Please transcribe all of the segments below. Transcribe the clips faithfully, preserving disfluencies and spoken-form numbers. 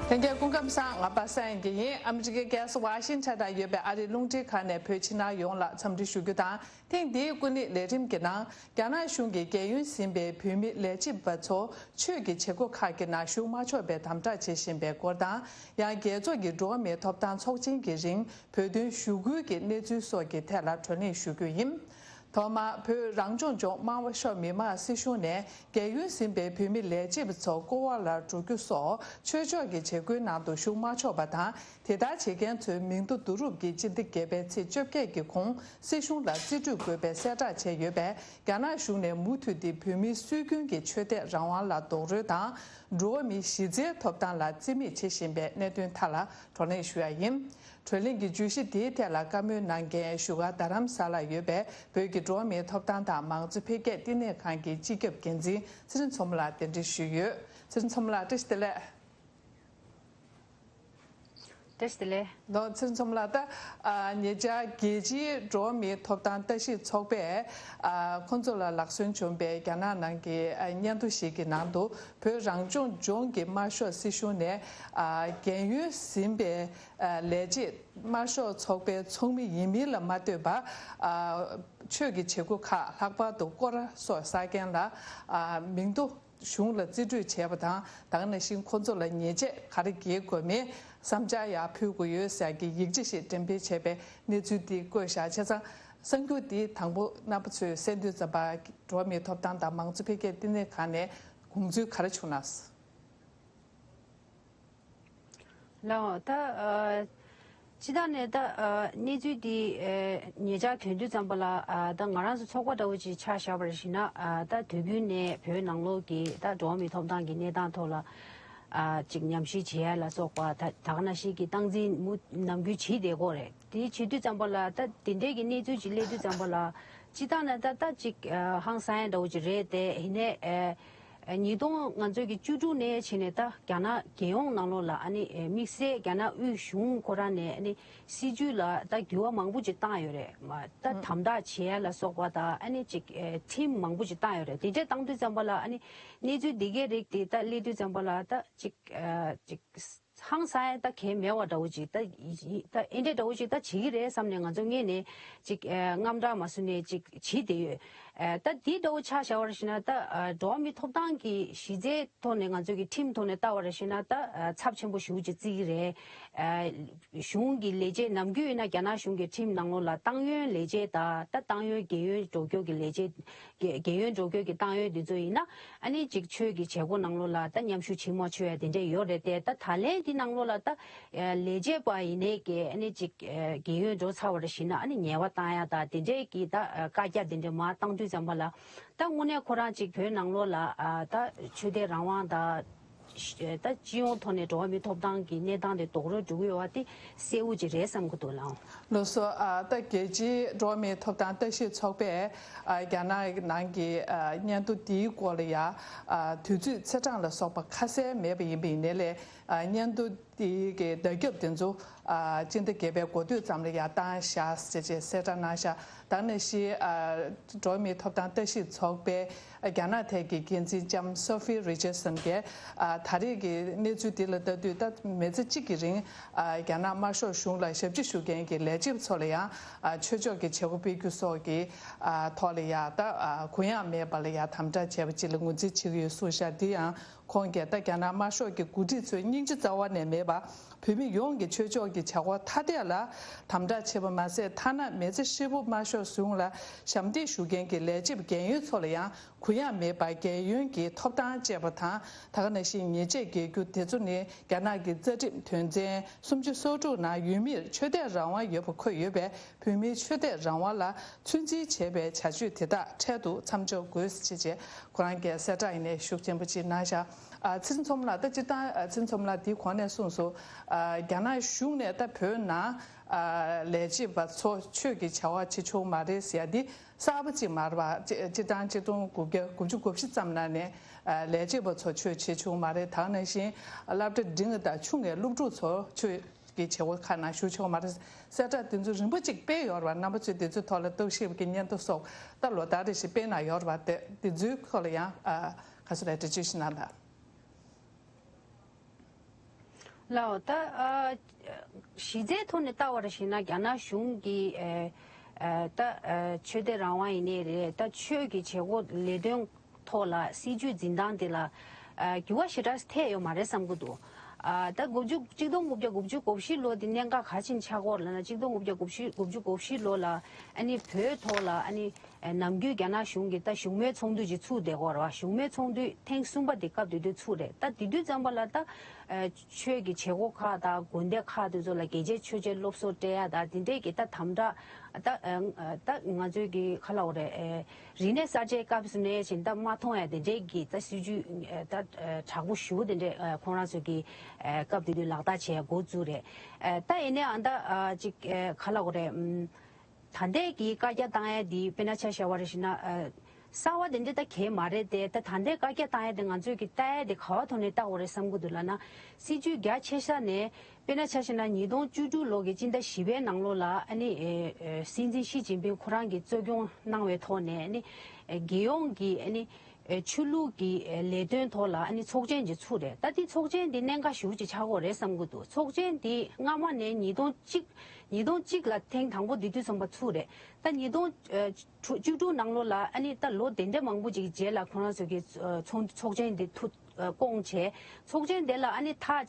ལྷན་རྒྱས་སྐུ་ཁམས་བཟང་། ང་པ་སངས་དབྱངས་སྐྱིད་ཡིན། ཨ་མི་རི་ཀའི་རྒྱལ་ས་ཝ་ཤིང་ཊོན་ནང་ཡོད་པའི་ཨ་རིའི་རླུང་འཕྲིན་ཁང་ནས་བོད་ཕྱི་ནང་ཡོངས་ལ་འཚམས་འདྲི་ཞུ་རྒྱུ་དང་། ཐེངས་འདིའི་སྐུ་ཉིད་ལས་རིམ་གྱི་ནང་། རྒྱ་ནག་གཞུང་གིས་རྒས་ཡོལ་ཟིན་པའི་བོད་མི་ལས་བྱེད་པ་ཚོ་ཆོས་ཀྱི་བྱེད་སྒོ་ཁག་གི་ནང་ཞུགས་མ་ཆོག་པའི་དམ་དྲག་བྱེད་བཞིན་པའི་སྐོར་དང་། ཡང་རྒྱལ་ཚོགས་ཀྱི་འགྲོ་བ་མིའི་ཐོབ་ཐང་ཚོགས་ཆེན་གྱི་རིང་བོད་དོན་ཞུ་སྐུལ་གྱི་གནས་ཚུལ་སོགས་ཀྱི་ཐད་ལ་བགྲོ་གླེང་ཞུ་རྒྱུ་ཡིན། ཐོག་མར་བོད་རང་སྐྱོང་ལྗོངས་དམར་ཤོག་མི་དམངས་སྲིད་གཞུང་ནས་རྒས་ཡོལ་ཟིན་པའི་བོད་མི་ལས་བྱེད་པ་ཚོ་བསྐོ་བ་ལ་འགྲོ་རྒྱུ་སོགས་ཆོས་ཕྱོགས་ཀྱི་བྱེད་སྒོའི་ནང་དུ་ཞུགས་མ་ཆོག་པ་དང་། དེ་ལྟར་བྱེད་མཁན་ཚོའི་མིང་ཐོ་བསྡུ་རུབ་ཀྱིས་སྤྱི་ཟླ་བརྒྱད་པའི་ཚེས་བཅོ་བརྒྱད་ཀྱི་གོང་སྲིད་གཞུང་ལ་རྩིས་སྤྲོད་དགོས་པའི་གསལ་བསྒྲགས་བྱས་ཡོད་པས། རྒྱ་ནག་གཞུང་ནས་མུ་མཐུད་དེ་བོད་མིའི་སྲོལ་རྒྱུན་གྱི་ཆོས་དད་རང་དབང་ལ་རྡོག་རོལ་དང་། འགྲོ་བ་མིའི་གཞི་རྩའི་ཐོབ་ཐང་ལ་རྩིས་མེད་བྱེད་བཞིན་པའི་གནད་དོན་ཐད་ལ་བགྲོ་གླེང་ཞུ་ཡ་ཡིན། བགྲོ་གླེང་གི་བརྗོད་གཞི་དེའི་ཐད་ལ་བཀའ་མོལ་གནང་མཁན་བཞུགས་སྒར་རྡ་རམ་ས་ལར་ཡོད་པའི་བོད་ཀྱི་འགྲོ་བ་མིའི་ཐོབ་ཐང་དང་མང་གཙོ་འཕེལ་རྒྱས་བསྟི་གནས་ཁང་གི་སྤྱི་ཁྱབ་འགན་འཛིན་ཚེ་རིང་མཚོ་མོ་ལགས་གདན་འདྲེན་ཞུས་ཡོད། ཚེ་རིང་མཚོ་མོ་ལགས། བཀྲ་ཤིས་བདེ་ལེགས། བཀྲ་ཤིས་བདེ་ལེགས། ལོ་ཚེ་རིང་མཚོ་མོ་ལགས། ད་ཨ་ཉེ་ཆར་རྒྱལ་སྤྱིའི་འགྲོ་བ་མིའི་ཐོབ་ཐང་ལྟ་ཞིབ་ཚོགས་པས་ཨ་ཁོང་ཚོ་ལ་ལག་སོན་བྱུང་བའི་རྒྱ་ནག་ནང་གི་ཨ་སྙན་ཐོ་ཞིག་གི་ནང་དུ། བོད་རང་སྐྱོང་ལྗོངས་ཀྱི་དམར་ཤོག་སྲིད་གཞུང་ནས་ཨ་རྒས་ཡོལ་ཟིན་པའི་ཨ་ལས་བྱེད་དམར་ཤོག་ཚོགས་པའི་ཚོགས་མི་ཡིན་མིན་ལ་མ་ལྟོས་པར་ཨ་ཆོས་ཀྱི་བྱེད་སྒོ་ཁག་ལྷག་པར་དུ་སྐོར་ར་སོགས་བསགས་མཁན་ལ་ཨ་མིང་ཐོ་གཞུང་ལ་རྩིས་སྤྲོད་བྱས་པ་དང་། ད་ག་ནང་བཞིན་ཁོ་ཚོ་ལ་ཉེས་ཆད་ག་རེ་འགེལ་དགོས་མིན་བསམ་འཆར་ཡང་ཕུལ་དགོས་ཡོད་ཟེར་གྱི་ཡིག་ཆ་ཞིག་འགྲེམས་སྤེལ་བྱས་པའི་གནས་ཚུལ་འདི་བཀོད་བཞག་བྱས་ཙང་། གསར་འགྱུར་འདི་དང་པོ་རྣམ་པ་ཚོས་གསན་དུས་ཙམ་པ། འགྲོ་བ་མིའི་ཐོབ་ཐང་དང་མང་གཙོ་འཕེལ་རྒྱས་བསྟི་གནས་ཁང་ནས་དགོངས་ཚུལ་ག་རེ་བྱུང་ན། ལགས། ད་ཨ་སྤྱི་བཏང་ནས་ད་ཨ་གནས་ཚུལ་འདི་ཨ་ཉེ་ཆར་ཐོན་དུས་ཙམ་པ་ལ། ཨ་ད་ང་རང་ཚོ་ཚོགས་པ་འདྲ་བོ་ཅིག་ཆ་བཞག་པར་བཞིན་ན། ཨ་ད་དུས་རྒྱུན་ནས་བོད་ནང་ལོགས་ཀྱི་ད་འགྲོ་བ་མིའི་ཐོབ་ཐང་གི་གནས་སྟངས་ཐོག་ལ་ཨ་ཅིག་ཉམས་ཞིབ་བྱེད་ཡ་ལ་སོགས་པ། ད་ད་ག་ནང་བཞིན་གྱི་སྟངས་འཛིན་མུ་ནམ་རྒྱུན་བྱེད་བསྡད་ཀྱི་ཡོད་རེད། དེ་བྱེད་དུས་ཙམ་པ་ལ། ད་དེ་འདྲའི་གི་གནས་ཚུལ་ཅིག་སླེབས་དུས་ཙམ་པ་ལ། སྤྱི་བཏང་ནས་ད་ད་ཅིག་ཨ་ཧང་སང་ཡ་འདྲ་བོ་ཅིག་རེད་དེ། ཡིན་ནའི་ཨ་ཉིས་སྟོང་ང་ཚོའི་གི་བཅུ་དྲུག་ནས་ཕྱིན་ནས་ད་རྒྱ་ནག་རྒྱལ་ཡོངས་ནང་ལོགས་ལ། ཨ་ནི་ཨ་དམིགས་བསལ་རྒྱ་ནག་དབུས་གཞུང་ཁོ་རང་ནས་ཨ་ནི་སྲིད་བྱུས་ལ་ད་འགྱུར་བ་མང་པོ་ཅིག་བཏང་ཡོད་རེད། མ་ད་དམ་དྲག་བྱེད་ཡ་ལ་སོགས་པ་དང་། ཨ་ནི་ཅིག་ཨ་ཁྲིམས་མང་པོ་ཅིག་བཏང་ཡོད་རེད། དེ་འདྲ་བཏང་དུས་ཙམ་པ་ལ། ཨ་ནི་གནས་ཚུལ་འདི་གའི་རིགས་དེ་ད་སླེབས་དུས་ཙམ་པ་ལ། ད་ཅིག་ཨ་ཅིག་ཧང་སང་ཡ་ད་གལ་མེད་པ་འདྲ་བོ་ཅིག་ད་ཡི་ད་ཨེ་འདྲ་འདྲ་བོ་ཅིག་ད་བྱེད་ཀྱི་རེད་བསམ་ནས་ང་ཚོ་སྔོན་ནས་ཅིག་ཨ་དངངས་སྐྲག་མ་བཟོ་ནས་ཅིག་བྱེད་བསྡད་ཡོད། ཨ་ད་དེ་འདྲ་བོ་ཆ་བཞག་པར་བཞག་ན། ད་ཨ་འགྲོ་བ་མིའི་ཐོབ་ཐང་གི་གཞི་རྩའི་ཐོག་ནས་ང་ཚོ་གི་ཁྲིམས་ཐོག་ནས་ལྟ་བར་བཞག་ན། ད་ཨ་ཚབས་ཆེན་པོ་ཞེ་པོ་ཅིག་བརྩི་གི་རེད། ཨ་གཞུང་གི་ལས་བྱེད་ནམ་རྒྱུན་ཡིན་ན་རྒྱ་ནག་གཞུང་གི་ཁྲིམས་ནང་ལོགས་ལ་ཏང་ཡོན་ལས་བྱེད་དང་། ད་ཏང་ཡོན་རྒས་ཡོལ་འགྲོ་རྒྱུ་གི་ལས་བྱེད། རྒས་རྒས་ཡོལ་འགྲོ་རྒྱུ་གི་ཏང་ཡོན་འདི་ཚོ་ཡིན་ན། ཨ་ནི་ཅིག་ཆོས་ཀྱི་བྱེད་སྒོ་ནང་ལོགས་ལ་ད་མཉམ་ཞུགས་བྱེད་མ་ཆོག་ཡ་དེ་འདྲ་ཡོད་རེད་དེ། ད་ད་ལན་འདི་ནང་ལོགས་ལ་ད་ལས་བྱེད་པ་ཡིན་ནའི་གི། ཨ་ནི་ཅིག་རྒས་ཡོལ་འགྲོ་ཚར་བ་རེད་ཟེར་ན། ཨ་ནི་ཉེས་པ་བཏང་ཡ་ད་དེ་འདྲའི་གི་ད་བཀའ་རྒྱ་དེ་འདྲ་མར་བཏང་དུས་ཙམ་པ་ལ། ད་དངོས་གནས་ཁོ་རང་ཅིག་བོད་ནང་ལོགས་ལ་ཨ་ད་ཆོས་དད་རང་དབང་དང་། ད་སྤྱི་ཡོངས་ཐོག་ནས་འགྲོ་བ་མིའི་ཐོབ་ཐང་གི་གནས་སྟངས་དེ་རྡོག་རོལ་འགྲོ་གི་ཡོད་པ་དེ་གསལ་བོ་ཅིག་རེད་བསམ་གྱི་འདུག་ལགས། ལགས་སོ། ཨ་ད་རྒྱལ་སྤྱིའི་འགྲོ་བ་མིའི་ཐོབ་ཐང་ལྟ་ཞིབ་ཚོགས་པས་ཨ་རྒྱ་ནག་ནང་གི་ཨ་སྙན་ཐོ་འདིའི་སྐོར་ལ་ཡ་ཨ་དུས་ཚོད་ཚེས་གྲངས་ལ་སོགས་པ་ཁ་གསལ་མེད་པ་ཡིན་པ་ཡིན་ནའི་ལས། ཨ་སྙན་ཐོ་དེ་གི་བརྡ་ཁྱབ་དེ་ཚོ་ཨ་སྤྱི་ཟླ་བརྒྱད་པའི་འགོ་སྟོད་ཙམ་ལ་ཡར་བཏང་བཞག་ཟེར་བྱས་གསལ་བསྒྲགས་གནང་བཞག་ད་ནང་བཞིན་ཨ་འགྲོ་བ་མིའི་ཐོབ་ཐང་ལྟ་ཞིབ་ཚོགས་པའི་ཨ་རྒྱ་ནག་ཐད་ཀྱི་འགན་འཛིན་ལྕམ་Sophie Richardson་གྱིས་ཨ་ད་རེས་ཀྱི་གནས་ཚུལ་འདི་ལ་ལྟ་དུས། ད་མི་ཚེ་གཅིག་གི་རིང་ཨ་རྒྱ་ནག་དམར་ཤོག་གཞུང་ལ་ཞབས་ཕྱི་ཞུ་མཁན་གྱི་ལས་བྱེད་པ་ཚོ་ལ་ཡང་ཨ་ཆོས་ཕྱོགས་ཀྱི་བྱེད་སྒོ་སྤེལ་རྒྱུ་སོགས་ཀྱི་ཨ་ཐོག་ལ་ཡང་། ད་ཨ་གུ་ཡངས་མེད་པ་ལ་ཡང་དམ་དྲག་བྱས་པ་ཅིག་ལ་ངོས་འཛིན་བྱེད་ཀྱི་ཡོད་གསུངས་བཞག་འདི་ཡང་། ཁོང་གིས་ད་རྒྱ་ནག་དམར་ཤོག་གི་འགོ་ཁྲིད་ཚོས་སྙིང་རྗེ་རྩ་བ་ནས་མེད་པ། བོད་མི་ཡོངས་ཀྱི་ཆོས་ཕྱོགས་ཀྱི་བྱ་བ་ཐ་དད་ལ་དམ་དྲག་བྱས་པ་མ་ཟད། ཐ་ན་མི་ཚེ་ཧྲིལ་པོ་དམར་ཤོག་གཞུང་ལ་ཞབས་འདེགས་ཞུ་མཁན་གྱི་ལས་བྱེད་པ་རྒན་ཡོལ་ཚོ་ལ་ཡང་གུ་ཡངས་མེད་པར་རྒས་ཡོལ་གྱི་ཐོབ་ཐང་སྤྲད་པ་དང་། ད་ག་ནང་བཞིན་ཉེས་ཆད་འགེལ་རྒྱུ་དེ་ཚོ་ནི་རྒྱ་ནག་གི་རྩ་ཁྲིམས་དོན་ཚན་སུམ་ཅུ་སོ་དྲུག་ནང་ཡུལ་མིར་ཆོས་དད་རང་དབང་ཡོད་པ་འཁོད་ཡོད་པས། བོད་མིའི་ཆོས་དད་རང་དབང་ལ་ཚོད་འཛིན་བྱེད་པའི་བྱ་སྤྱོད་དེ་དག་འཕྲལ་དུ་མཚམས་འཇོག་དགོས་ཞེས་བྱས། ཁོ་རང་གིས་གསལ་བསྒྲགས་ཡིན་ནའི་ཤུགས་ཆེན་པོ་ཅིག་གནང་བཞག་ཨ་ཚེ་རིང་མཚོ་མོ་ལགས། ད་སྤྱིར་བཏང་ཨ་ཚེ་རིང་མཚོ་མོ་ལགས་འདིའི་གོང་ནས་གསུངས་སོང་། ཨ་རྒྱ་ནག་གཞུང་ནས་ད་བོད་ནང་ཨ་ལས་བྱེད་པ་ཚོ་ཆོས་ཀྱི་བྱ་བ་བྱེད་ཆོག་མ་རེད་ཟེར་ཡ་འདི་གསར་པ་ཅིག་མ་རེད་པ། སྤྱི་སྤྱིར་བཏང་ཆིག་སྟོང་དགུ་བརྒྱ་དགུ་བཅུ་གོ་བཞི་ཙམ་ནང་ནས་ཨ་ལས་བྱེད་པ་ཚོ་ཆོས་བྱེད་ཆོག་མ་རེད། ད་ག་ནང་བཞིན་སློབ་གྲྭ་འབྲིང་བ་དང་ཆུང་བའི་སློབ་ཕྲུག་ཚོ་ཆོས་ཀྱི་བྱེད་སྒོ་ཁག་ནང་ཞུགས་ཆོག་མ་རེད། གསལ་བསྒྲགས་དེ་ཚོ་རིམ་པ་གཅིག་སྤེལ་ཡོད་རེད་པ། རྣམ་པ་ཚོས་དེ་ཚོའི་ཐོག་ལ་རྟོག་ཞིབ་ཀྱི་སྙན་ཐོ་སོགས་ད་ལོ་ལྟར་རེ་བཞིན་སྤེལ་གནང་ཡོད་རེད་པ། དེ་དེ་ཚོའི་ཐོག་ལ་ཡང་ཨ་ག་ཚོད་རེད། འགྲེལ་བརྗོད་ཞིག་གནང་དང་། ལའོ་ད་ཨ་གཞི་རྩའི་ཐོག་ནས་ལྟ་བར་ཞིག་ན་རྒྱ་ནག་གཞུང་གིས་ཨ་ཨ་ད་ཨ་ཆོས་དད་རང་དབང་ཡིན་ནའི་རེད། ད་ཆོས་ཀྱི་བྱེད་སྒོ་ལས་དོན་ཐོག་ལ་སྲིད་ཇུས་འཛིན་སྟངས་དེ་ལ་ཨ་འགྱུར་བ་ཞེ་དྲག་ཐེབས་ཡོད་མ་རེད་བསམ་གྱི་འདུག་ཨ་ད་དགུ་བཅུ་གཅིག་སྟོང་དགུ་བརྒྱ་དགུ་བཅུ་གོ་བཞི་ལོ་དེ་གནད་འགག་ག་ཕྱིན་ཆགས་སྐོར་ལ་ན་གཅིག་སྟོང་དགུ་བརྒྱ་དགུ་བཞི་དགུ་བཅུ་གོ་བཞི་ལོ་ལ་ཨ་ནི་བོད་ཐོག་ལ་ཨ་ནི། ནམ་རྒྱུན་རྒྱ་ནག་གཞུང་གིས་ད་བཞུགས་མོལ་ཚོགས་འདུ་ཅིག་ཚུགས་བསྡད་ཀྱི་ཡོད་རེད་བ། བཞུགས་མོལ་ཚོགས་འདུ་ཐེངས་གསུམ་པ་དེ་སྐབས་དེ་དུས་ཚུགས་རེད། ད་དེ་དུས་ཙམ་པ་ལ་ད་ཆོས་ཀྱི་བྱེད་སྒོ་ཁག་དང་དགོན་སྡེ་ཁག་དེ་ཚོ་ལ་རྒྱལ་གཅེས་ཆོས་གཅེས་སློབ་གསོ་སྤྲད་ཡ་དང་དེ་འདྲས་ཀྱི་ད་དམ་དྲག་ད་ད་ང་ཚོའི་གི་ག་ལབ་དགོས་རེད། རིག་གནས་གསར་བརྗེའི་སྐབས་སུ་ནས་བཞིན་ད་མ་མཐོང་ཡ་དེ་འདྲས་ཀྱི་ད་སྲིད་ཇུས་ད་དྲག་པོ་ཞེ་པོ་དེ་འདྲས་ཁོང་རང་ཚོ་གི་སྐབས་དེ་དུས་ལག་བསྟར་བྱས་འགོ་བཙུགས་རེད། ད་ཡིན་ནའང་ད་ཅིག་ག་ལབ་དགོས་རེད། ད་ལྟའི་གི་བཀའ་རྒྱ་བཏང་ཡས་འདི་དཔེར་ན་ཆ་བཞག་པ་རེད་ཞུ་ན། ཨ་གསར་བ་དེ་འདྲ་ད་གང་ཡང་མ་རེད་དེ། ད་ད་ལྟའི་བཀའ་རྒྱ་བཏང་ཡས་དེ་ང་ཚོས་ཀྱི་ལྟ་ཡས་དེ་ག་བ་ཐོག་ནས་ལྟ་དགོས་རེད་བསམ་གྱི་འདུག་ལབ་ན། སྲིད་ཇུས་རྒྱ་ཆེ་ས་ནས་དཔེར་ན་ཆ་བཞག་ན་ཉིས་སྟོང་བཅུ་དྲུག་ལོ་གི་སྤྱི་ཟླ་བཞི་པའི་ནང་ལོགས་ལ་ཨ་ནི་ཨེ་ཨེ་སྲིད་འཛིན་ཞི་ཅིན་ཕིང་ཁོ་རང་གིས་གཙོ་སྐྱོང་གནང་བའི་ཐོག་ནས་ཨ་ནི་ཨེ་རྒྱལ་ཡོངས་ཀྱི་ཨ་ནི། ཆོས་ལུགས་ཀྱི་ལས་དོན་ཐོག་ལ་ཨ་ནི་ཚོགས་ཆེན་ཅིག་ཚུགས་རེད། ད་དེ་ཚོགས་ཆེན་འདི་གནད་འགག་ཞེ་པོ་ཅིག་ཆགས་ཀྱི་ཡོད་རེད་བསམ་གྱི་འདུག་ཚོགས་ཆེན་འདི་སྔ་མ་ནས་ཉིས་སྟོང་གཅིག་ཉིས་སྟོང་གཅིག་ལ་ཐེངས་དང་པོ་འདི་དུས་ཙམ་པ་ཚུགས་རེད། ད་ཉིས་སྟོང་བཅུ་དྲུག་ནང་ལོགས་ལ་ཨ་ནི་ད་ལོ་དེ་འདྲ་མང་པོ་ཅིག་རྗེས་ལ་ཁོ་རང་ཚོ་གི་ཚོགས་ཚོགས་ཆེན་འདི་ཐུགས་བསྐོང་བྱས། ཚོགས་ཆེན་དེ་ལ་ཨ་ནི་ཐག་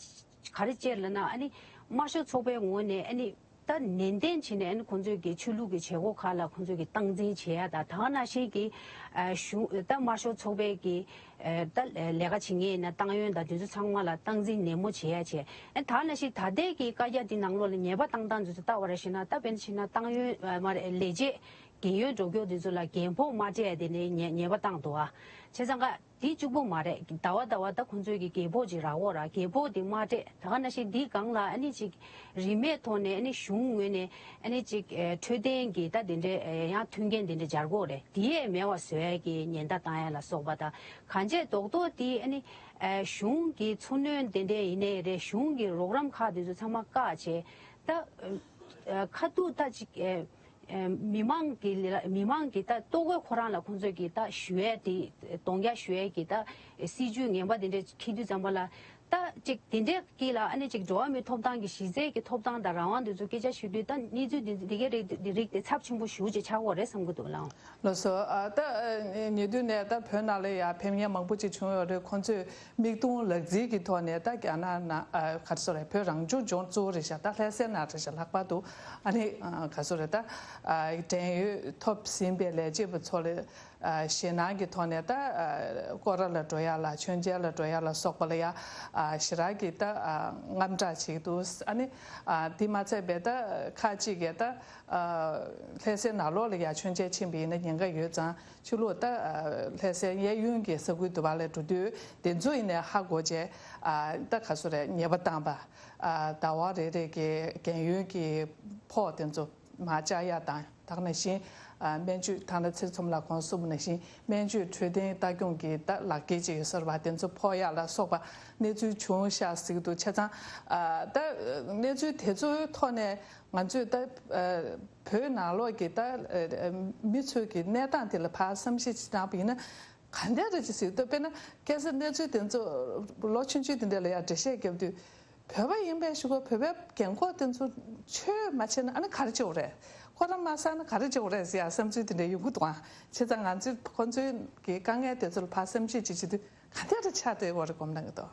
ག་རེ་བཅད་ལབ་ན་ཨ་ནི་དམར་ཤོག་ཚོགས་པའི་ངོས་ནས་ཨ་ནི། ད་ནན་ཏན་བྱས་ནས་ཨ་ནི་ཁོང་ཚོས་ཀྱི་ཆོས་ལུགས་ཀྱི་བྱེད་སྒོ་ཁག་ལ་ཁོང་ཚོས་ཀྱི་སྟངས་འཛིན་བྱེད་ཡ་དང་། ད་ག་ནང་བཞིན་གྱི་ཨ་གཞུང་ད་དམར་ཤོག་ཚོགས་པའི་གི་ཨ་ད་ལས་ཀ་བྱེད་མཁན་ཡིན་ན་ཏང་ཡོན་དང་དེ་ཚོ་ཚང་མ་ལ་སྟངས་འཛིན་ནན་མོ་བྱེད་ཡ་བྱས། ཨ་ད་ག་ནང་བཞིན་ད་ལྟའི་གི་བཀའ་རྒྱ་འདི་ནང་ལོགས་ལ་ཉེས་པ་བཏང་སྟངས་དེ་ཚོ་ལྟ་བ་རེད་ཞེ་ན། ད་དཔེར་ན་བྱས་ན་ཏང་ཡོན་ཨ་མ་རེད། ལས་བྱེད་རྒན་ཡོལ་འགྲོ་མཁན་དེ་ཚོ་ལ་རྒན་ཕོགས་མ་སྤྲད་ཡ་དེ་ནས་ཉེས་ཉེས་པ་བཏང་འདུག་ཨ། བྱས་ཙང་ཀ་དེ་གཅིག་པོ་མ་རེད། ཟླ་བ་ཟླ་བ་ད་ཁོང་ཚོས་ཀྱི་རྒན་ཕོགས་ཅིག་རག་གི་ཡོད་རེད། རྒན་ཕོགས་དེ་མ་སྤྲད། ད་ག་ནང་བཞིན་འདིའི་སྒང་ལ་ཨ་ནི་ཅིག་རིན་མེད་ཐོག་ནས་ཨ་ནི་གཞུང་ངོས་ནས་ཨ་ནི་ཅིག་ཨེ་འཕྲོད་བསྟེན་གྱི་ད་དེ་འདྲའི་ཨེ་ཡང་མཐུན་རྐྱེན་དེ་འདྲ་སྦྱར་གྱི་ཡོད་རེད། དེ་ཡས་མེད་པ་བཟོ་ཡས་ཀྱི་ཉེན་བརྡ་བཏང་ཡས་ལ་སོགས་པ་དང་། གང་བྱས་རྡོག་རྡོག་དེ་ཨ་ནི་ཨེ་གཞུང་གི་འཚོ་སྣོན་དེ་འདྲ་ཡིན་ནའི་རེད། གཞུང་གི་རོགས་རམ་ཁག་དེ་ཚོ་ཚང་མ་བཀག་བྱས། ད་ཨེ་ཁ་ཐུག་ད་ཅིག་ཨེ། མི་མང་གི་ལ་མི་མང་གི་ད་ལྟོ་གོས་ཁོ་རང་ལ་ཁོང་ཚོས་ཀྱི་ད་ཞུ་ཡས་དེ་གདོང་རྒྱག་ཞུ་ཡས་ཀྱི་ད་སྲིད་ཇུས་ངན་པ་དེ་འདྲ་འཁྱེར་དུས་ཙམ་པ་ལ། ད་ཅིག་དེ་འདྲའི་གི་ལ་ཨ་ནི་ཅིག་འགྲོ་བ་མིའི་ཐོབ་ཐང་གི་གཞི་རྩའི་གི་ཐོབ་ཐང་དང་རང་དབང་དེ་ཚོ་སྐད་ཆ་ཞུ་དུས། ད་གནས་ཚུལ་འདི་འདི་གའི་རིགས་འདི་རིགས་དེ་ཚབས་ཆེན་པོ་ཞེ་པོ་ཅིག་ཆགས་ཀྱི་ཡོད་རེད་བསམ་གྱི་འདུག་ལགས། ལགས་སོ། ཨ་ད་ཉེ་དུས་ནས་ད་བོད་ནང་ལ་ཡ་ཕེབས་མཁན་མང་པོ་ཅིག་བྱུང་ཡོད་རེད། ཁོང་ཚོས་མིག་མཐོང་ལག་རྩལ་གྱི་ཐོག་ནས་ད་རྒྱ་ནག་ནང་ཨ་ག་རེ་ཟེར་རེད། བོད་རང་སྐྱོང་ལྗོངས་གཙོ་བོ་རེད་ཤག་ད་ལྷ་སའི་ནང་རེད་ཤག་ལྷག་པར་དུ་ཨ་ནི་ཨ་ག་རེ་ཟེར་རེད། ད་ཨ་བྲན་གཡོག་ཐོབ་ཟིན་པའི་ལས་བྱེད་པ་ཚོ་ལ་ཨ་ཞེད་སྣང་གི་ཐོག་ནས་ད་ཨ་སྐོར་ར་ལ་འགྲོ་ཡ་ལ་མཆོད་མཇལ་ལ་འགྲོ་ཡ་ལ་སོགས་པ་ལ་ཡ་ཨ་ཞེ་དྲག་གི་ད་ཨ་དངངས་སྐྲག་བྱེད་ཀྱི་འདུག་ཨ་ནི་ཨ་དེ་མ་ཚད་པའི་ད་ཁག་ཅིག་གིས་ད་ཨ་ལྷ་སའི་ནང་ལོགས་ལ་ཡ་མཆོད་མཇལ་ཕྱིན་པ་ཡིན་ན་ཉེན་ཁ་ཡོད་ཙང་། ཕྱི་ལོགས་ད་ལྷ་སའི་གཡས་གཡོན་གྱི་ས་ཁུལ་དུ་བ་ལ་འགྲོ་དུས་དེ་ཚོ་ཡིན་ནའི་ཧ་གོ་བྱས། ད་ག་ཚོད་རེད། ཉེས་པ་བཏང་པ། ཟླ་བ་རེ་རེ་གི་རྒན་ཡོལ་གྱི་ཕོགས་དེ་ཚོ་མར་བཅག་ཡ་དང་། ད་ག་ནང་བཞིན་སྨན་བཅོས་ད་ནི་ཚེ་ཚོམ་ལ་གོང་གསུངས་པ་ནང་བཞིན་སྨན་བཅོས་འཕྲོད་བསྟེན་ལྟ་སྐྱོང་གི་ད་ལག་འཁྱེར་ཅིག་ཡོད་ས་རེད་པ། དེ་ཚོ་ཕོག་ཡ་ལ་སོགས་པ་གནས་ཚུལ་བྱུང་ཤག་ཟེར་གྱི་འདུག་བྱས་ཙང་ད་གནས་ཚུལ་དེ་ཚོའི་ཐོག་ནས། ང་ཚོས་ད་བོད་ནང་ལོགས་ཀྱི་ད་མི་ཚོའི་གི་གནས་སྟངས་དེ་ལ་ཕར་བསམ་གཞིག་ཅིག་བཏང་པ་ཡིན་ན། ག་འདྲ་རེད་ཅེས་ཟེར་དུས། དཔེར་ན་ཁ་སང་གནས་ཚུལ་དེ་ཚོ་ལོ་ཆུང་ཆུང་དེ་འདྲ་ལ་ཡང་འགྲེལ་བཤད་བརྒྱབ་དུས། བོད་པ་ཡིན་པའི་གཞུག་གུ་བོད་པའི་རྒན་འཁོགས་དེ་ཚོ་ཆོས་མ་བྱས་ན་ཨ་ནི་ག་རེ་བྱེད་དགོས་རེད། ཁོ་རང་མ་གསང་ན་ག་རེ་བྱེད་དགོས་རེད་ཟེར་ཡ་བསམ་ཚུལ་དེ་འདྲ་ཡོང་གི་འདུག་ཨང་། བྱས་ཙང་ང་ཚོས་ཁོ་ཚོའི་གི་དཀའ་ངལ་དེ་ཚོ་ལ་ཕར་བསམ་གཞིག་ཅིག་བྱེད་དུས་ག་འདྲ་རེ་ཆགས་བསྡད་ཡོད་རེད་སྒོམ་གནང་གི་འདུག་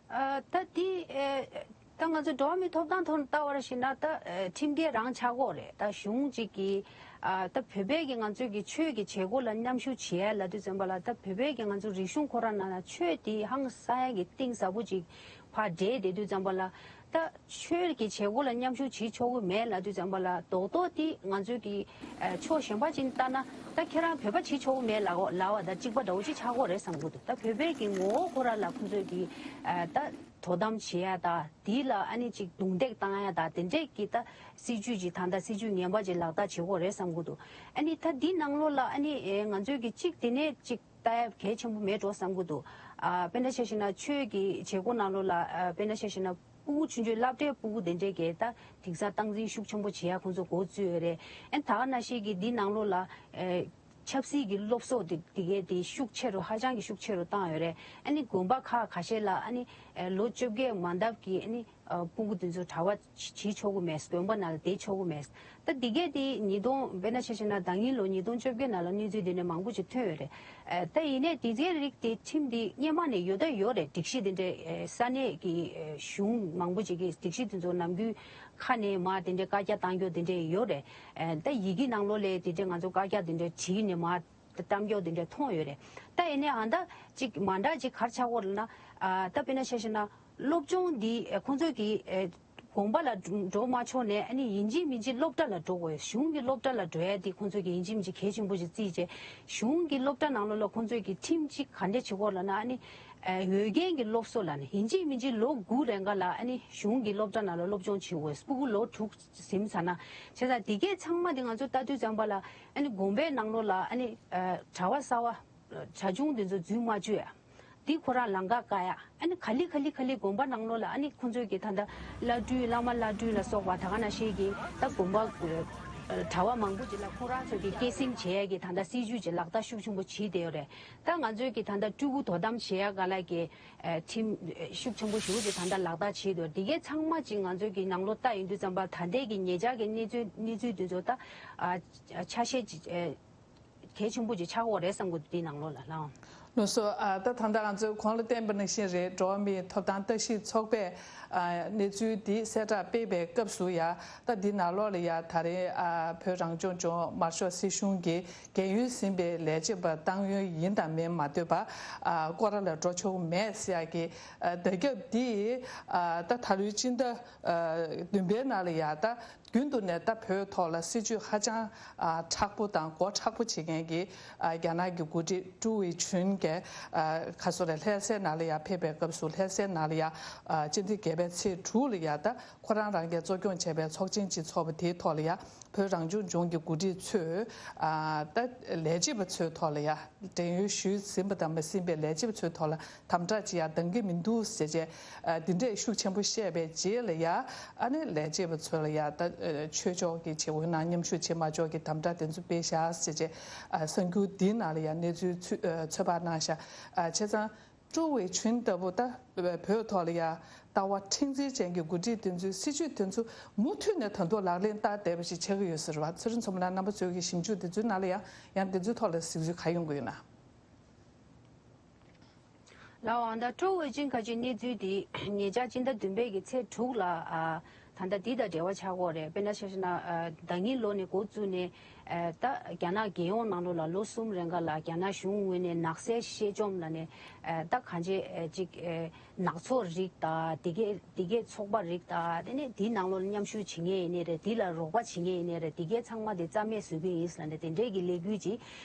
ཨ་ད་དེ་ཨེ་ད་ང་ཚོ་འགྲོ་བ་མིའི་ཐོབ་ཐང་ཐོག་ནས་ལྟ་བར་ཞིག་ན། ད་ཨེ་ཁྲིམས་འགལ་རང་ཆགས་ཀྱི་ཡོད་རེད། ད་གཞུང་གཅིག་གིས་ཨ་ད་བོད་པའི་གི་ང་ཚོའི་གི་ཆོས་ཀྱི་བྱེད་སྒོ་ལ་མཉམ་ཞུགས་བྱེད་ཡ་ལབ་དུས་ཙམ་པ་ལ། ད་བོད་པའི་གི་ང་ཚོ་རིག་གཞུང་ཁོ་རང་ནང་ན་ཆོས་དེ་ཧང་སང་ཡ་གི་གཏིང་ཟབ་པོ་ཅིག་ཕར་འདྲེས་བསྡད་དུས་ཙམ་པ་ལ། ད་ཆོས་ཀྱི་བྱེད་སྒོ་ལ་མཉམ་ཞུགས་བྱེད་ཆོག་གི་མེད་ལབ་དུས་ཙམ་པ་ལ། རྡོག་རྡོག་དེ་ང་ཚོའི་གི་ཨ་ཕྱོགས་གཞན་པ་ཅིག་ལྟ་ན། ད་ཁྱེད་རང་བོད་པ་བྱེད་ཆོག་གི་མེད་ལབ་ལབ་པ་དང་གཅིག་པ་འདྲ་བོ་ཅིག་ཆགས་ཀྱི་ཡོད་རེད་བསམ་གྱི་འདུག་ད་བོད་པའི་གི་ངོ་བོ་ཁོ་རང་ལ་ཁོ་ཚོས་གི་ཨ་ད་དོ་དམ་བྱེད་ཡ་དང་། དེ་ལ་ཨ་ནི་ཅིག་རྡུང་རྡེག་བཏང་ཡ་དང་། དེ་འདྲས་ཀྱི་ད་སྲིད་ཇུས་ཅིག་ད་ལྟ་སྲིད་ཇུས་ངན་པ་ཅིག་ལག་བསྟར་བྱེད་ཀྱི་ཡོད་རེད་བསམ་གྱི་འདུག་ཨ་ནི་ད་འདི་ནང་ལོགས་ལ་ཨ་ནི་ཨེ་ང་ཚོས་གི་གཅིག་དེ་ནས་གཅིག་ལྟ་ཡ་གལ་ཆེན་པོ་མེད་འགྲོ་བསམ་གྱི་འདུག་ཨ་དཔེར་ན་ཆ་བཞག་ན་ཆོས་ཀྱི་བྱེད་སྒོ་ནང་ལོགས་ལ་ཨ་དཔེར་ན་ཆ་བཞག་ན་སྤུ་གུ་ཆུང་ཆུང་སློབ་གྲྭའི་སྤུ་གུ་དེ་འདྲས་ཀྱིས་ད་དེང་སང་སྟངས་འཛིན་ཤུགས་ཆེན་པོ་བྱེད་ཡ་ཁོང་ཚོ་འགོ་བཙུགས་ཡོད་རེད། ཨ་ནི་ད་ག་ནང་བཞིན་གྱི་འདི་ནང་ལོགས་ལ་ཨེ་ ཆབ་སྲིད་ཀྱི་སློབ་གསོ་དེ་དེ་གའི་དེ་ཤུགས་ཆེ་རུ་ཧ་ཅང་གི་ཤུགས་ཆེ་རུ་བཏང་ཡོད་རེད། ཨ་ནི་དགོན་པ་ཁག་ཁ་ཤས་ལ་ཨ་ནི་ལོ་བཅོ་བརྒྱད་མ་འདབ་ཀྱི་ཨ་ནི་སྤུ་གུ་དེ་ཚོ་གྲྭ་པ་བྱེད་ཆོག་གི་མེད། དགོན་པ་ནང་ལ་བསྡད་ཆོག་གི་མེད། ད་འདི་གས་དེ་ཉིས་སྟོང་དཔེར་ན་ཆ་བཞག་ན་ཟླ་ཉིན་ལོ་ཉིས་སྟོང་བཅོ་བརྒྱད་ནང་ལ་གནས་ཚུལ་འདི་ནས་མང་པོ་ཞིག་ཐོན་ཡོད་རེད། ཨ་ད་ཡིན་ནའི་དེ་ཚོའི་རིགས་དེ་ཁྲིམས་དེ་སྔོན་མ་ནས་ཡོད་ད་ཡོད་རེད། སྒྲིག་གཞི་དེ་འདྲའི་ས་གནས་ཀྱི་གཞུང་མང་པོ་ཞིག་གིས་སྒྲིག་གཞི་དེ་ཚོ་ནམ་རྒྱུན་ཁ་ནས་མར་དེ་འདྲའི་བཀའ་རྒྱ་བཏང་རྒྱུ་དེ་འདྲའི་ཡོད་རེད། ཨ་ད་ཡི་གེ་ནང་ལོགས་ལ་དེ་འདྲའི་ང་ཚོ་བཀའ་རྒྱ་དེ་འདྲའི་བྲིས་ནས་མར་བཏང་རྒྱུ་དེ་འདྲའི་མཐོང་ཡོད་རེད། ད་ཡིན་ནའི་ཨ་ད་ཅིག་མ་འདྲ་ཅིག་ག་རེ་ཆགས་ཀྱི་ཡོད་ལབ་ན། ཨ་ད་དཔེར་ན་ཆ་བཞག་ན་སློབ་སྦྱོང་འདི་ཁོང་ཚོས་ཀྱིས་དགོན་པ་ལ་འགྲོ་མ་ཆོག་ནས་ཨ་ནི་ཡིན་གཅིག་མིན་གཅིག་སློབ་གྲྭ་ལ་འགྲོ་དགོས། གཞུང་གི་སློབ་གྲྭ་ལ་འགྲོ་ཡ་འདི་ཁོང་ཚོས་ཀྱིས་ཡིན་གཅིག་མིན་གཅིག་གལ་ཆེན་པོ་ཞིག་བརྩིས་བྱས། གཞུང་གི་སློབ་གྲྭ་ནང་ལོགས་ལ་ཁོང་ཚོས་ཀྱིས་ཁྲིམས་གཅིག་ག་འདྲ་བྱེད་ཀྱི་ཡོད་ལབ་ན། ཨ་ནི་འོས་འགན་གྱི་སློབ་གསོ་ལབ་ནས་ཡིན་གཅིག་མིན་གཅིག་ལོ་དགུ་རན་ག་ལ་ཨ་ནི་གཞུང་གི་སློབ་གྲྭ་ནང་ལ་སློབ་སྦྱོང་བྱེད་དགོས། སྤུ་གུ་ལོ་དྲུག་ཟིན་ཚར་ན། བྱས་ཙང་འདི་གས་ཚང་མ་འདི་ང་ཚོ་ལྟ་དུས་ཙམ་པ་ལ་ཨ་ནི་དགོན་པའི་ནང་ལོགས་ལ་ཨ་ནི་གྲྭ་པ་གསར་པ་གྲྭ་ཆུང་འདི་ཚོ་འཛུལ་མ་བཅུག་ཡ། འདི་ཁོ་རང་ལམ་ཁ་བཀག་ཡ། ཨ་ནི་ག་ལེ་ག་ལེ་ག་ལེ་དགོན་པ་ནང་ལོགས་ལ་ཨ་ནི་ཁོང་ཚོས་ཀྱི་ད་ལྟ་བླ་སྤྲུལ་བླ་མ་བླ་སྤྲུལ་ལ་སོགས་པ་ད་ག་ནང་བཞིན་གྱི་ད་དགོན་པ་གྲྭ་པ་མང་པོ་ཅིག་ལ་ཁོ་རང་ཚོས་ཀྱི་སྐྱེད་སྲིང་བྱེད་ཡ་གི་ད་ལྟ་སྲིད་ཇུས་ཅིག་ལག་བསྟར་ཤུགས་ཆེན་པོ་བྱེད་བསྡད་ཡོད་རེད། ད་ང་ཚོས་ཀྱི་ད་ལྟ་སྤྲུལ་སྐུ་དོ་དམ་བྱེད་ཡ་ག་ལ་གི་ཁྲིམས་ཤུགས་ཆེན་པོ་ཞེ་པོ་ཅིག་ད་ལྟ་ལག་བསྟར་བྱེད་འདུག་འདི་གས་ཚང་མ་ཅིག་ང་ཚོས་ཀྱི་ནང་ལོགས་ལྟ་ཡིན་དུས་ཙམ་པ་ད་ལྟའི་གི་ཉེ་ཆར་གྱི་གནས་ཚུལ་གནས་ཚུལ་དེ་ཚོ་ད་ཨ་ཆ་ཤས་ཅིག་གལ་ཆེན་པོ་ཅིག་ཆགས་ཡོད་རེད་བསམ་གྱི་འདུག་འདི་ནང་ལོགས་ལ་ལགས། ལགས་སོ། ཨ་ད་ད་ལྟ་ང་ཚོས་གོང་ལ་བསྟན་པ་ནང་བཞིན་རེད། འགྲོ་བ་མིའི་ཐོབ་ཐང་ལྟ་ཞིབ་ཚོགས་པས་ཨ་གནས་ཚུལ་འདི་གསལ་བསྒྲགས་སྤེལ་བའི་སྐབས་སུ་ཡ། ད་འདི་ནང་ལོགས་ལ་ཡ་ད་རེས་ཨ་བོད་རང་སྐྱོང་ལྗོངས་དམར་ཤོག་སྲིད་གཞུང་གི་རྒན་ཡོལ་ཟིན་པའི་ལས་བྱེད་པ་གཏང་ཡོང་ཡིན་དང་མིན་མ་ལྟོས་པར་ཨ་སྐོར་ར་ལ་འགྲོ་ཆོག་མེད་ཟེར་ཡ་གི་ཨ་བརྡ་ཁྱབ་འདི་ཨ་ད་ད་ལོའི་སྤྱི་ཟླ་ཨ་བདུན་པའི་ནང་ལ་ཡ་ད་རྒྱུན་དུ་ནས་ད་བོད་ཐོག་ལ་སྲིད་བྱུས་ཧ་ཅང་ཨ་མཁྲེགས་པོ་དང་མགོ་མཁྲེགས་པོ་བྱེད་མཁན་གྱི་ཨ་རྒྱ་ནག་གི་འགོ་ཁྲིད་ཀྲུའུ་ཝེ་ཆུན་གྱིས་ཨ་ཁ་སོ་རེ་ལྷ་སའི་ནང་ལ་ཡ་ཕེབས་པའི་སྐབས་སུ་ལྷ་སའི་ནང་ལ་ཡ་ཨ་སྤྱི་ཟླ་བརྒྱད་པའི་ཚེས་དྲུག་ལ་ཡ་ད། ཁོ་རང་རང་གིས་གཙོ་སྐྱོང་བྱས་པའི་ཚོགས་ཆེན་གཅིག་ཚོགས་པ་དེའི་ཐོག་ལ་ཡ་བོད་རང་སྐྱོང་ལྗོངས་ཀྱི་འགོ་ཁྲིད་ཚོས་ཨ་ད་ལས་བྱེད་པ་ཚོའི་ཐོག་ལ་ཡ་བགྲེས་ཡོལ་ཞུས་ཟིན་པ་དང་མ་ཟིན་པའི་ལས་བྱེད་པ་ཚོའི་ཐོག་ལ་དམ་དྲག་བྱེད་ཡ་འདང་གི་མི་འདུག་ཟེར་བྱས་ཨ་འདི་འདྲས་ཤུགས་ཆེན་པོ་བཤད་པའི་རྗེས་ལ་ཡ་ཨ་ནི་ལས་བྱེད་པ་ཚོ་ལ་ཡ་ད་ཆོས་ཕྱོགས་ཀྱི་བྱེད་སྒོའི་ནང་མཉམ་ཞུགས་བྱེད་མ་ཆོག་གི་དམ་དྲག་དེ་ཚོ་སྤེལ་བཞག་ཟེར་བྱས་ཨ་གསར་འགྱུར་འདིའི་ནང་ལ་ཡ་གནས་ཚུལ་ཚུད་ཨ་ཚོད་དཔག་གནང་བཞག་ཨ་བྱས་ཙང་། ཀྲུའུ་ཝེ་ཆུན་ལྟ་བུ་ད་བོད་ཐོག་ལ་ཡ་ལྟ་བ་མཁྲེགས་འཛིན་ཅན་གྱི་འགོ་ཁྲིད་དེ་ཚོའི་སྲིད་བྱུས་དེ་ཚོ་མུ་མཐུད་ནས་ད་དུང་ལག་ལེན་བསྟར་བསྡད་པ་ཞིག་ཆགས་ཀྱི་ཡོད་ཟེར་བ། ཚེ་རིང་མཚོ་མོ་ལགས་རྣམ་པ་ཚོའི་གི་ཞིབ་འཇུག་དེ་ཚོའི་ནང་ལ་ཡང་ཡང་དེ་ཚོའི་ཐོག་ལ་གཟིགས་ཚུལ་ག་ཡོང་གི་ཡོད་ན། ལགས་འོང་ད་ཀྲུའུ་ཝེ་ཆུན་ཁ་ཅིག་གནས་ཚུལ་དེ་ཉེ་ཆར་སྤྱི་ཟླ་བདུན་པའི་གི་ཚེས་དྲུག་ལ་ཨ། ད་ལྟ་འདི་དང་འབྲེལ་བ་ཆགས་ཀྱི་ཡོད་རེད། དཔེར་ན་ཆ་བཞག་ན་ཨ་ཟླ་ཉིན་ལོ་ནས་འགོ་བཙུགས་ནས་ཨ་ད་རྒྱ་ནག་རྒྱལ་ཡོངས་ནང་ལོགས་ལ་ལོ་གསུམ་རིང་ག་ལ་རྒྱ་ནག་གཞུང་ངོས་ནས་ནག་སེལ་གཤེད་བཅོམ་ལབ་ནས་ཨ་ད་གང་ཅི་ཨ་ཅིག་ཨ་ནག་ཚོགས་རིགས་དང་དེ་གའི་དེ་གའི་ཚོགས་པ་རིགས་དང་དེ་ནས་འདིའི་ནང་ལོགས་ལ་མཉམ་ཞུགས་བྱེད་མཁན་ཡིན་ནའི་རེད། འདི་ལ་རོགས་པ་བྱེད་མཁན་ཡིན་ནའི་རེད། དེ་གའི་ཚང་མ་དེ་རྩ་མེད་བཟོ་གི་ཡིན་ལབ་ནས་དེ་འདྲའི་གི་ལས་འགུལ་ཅིག་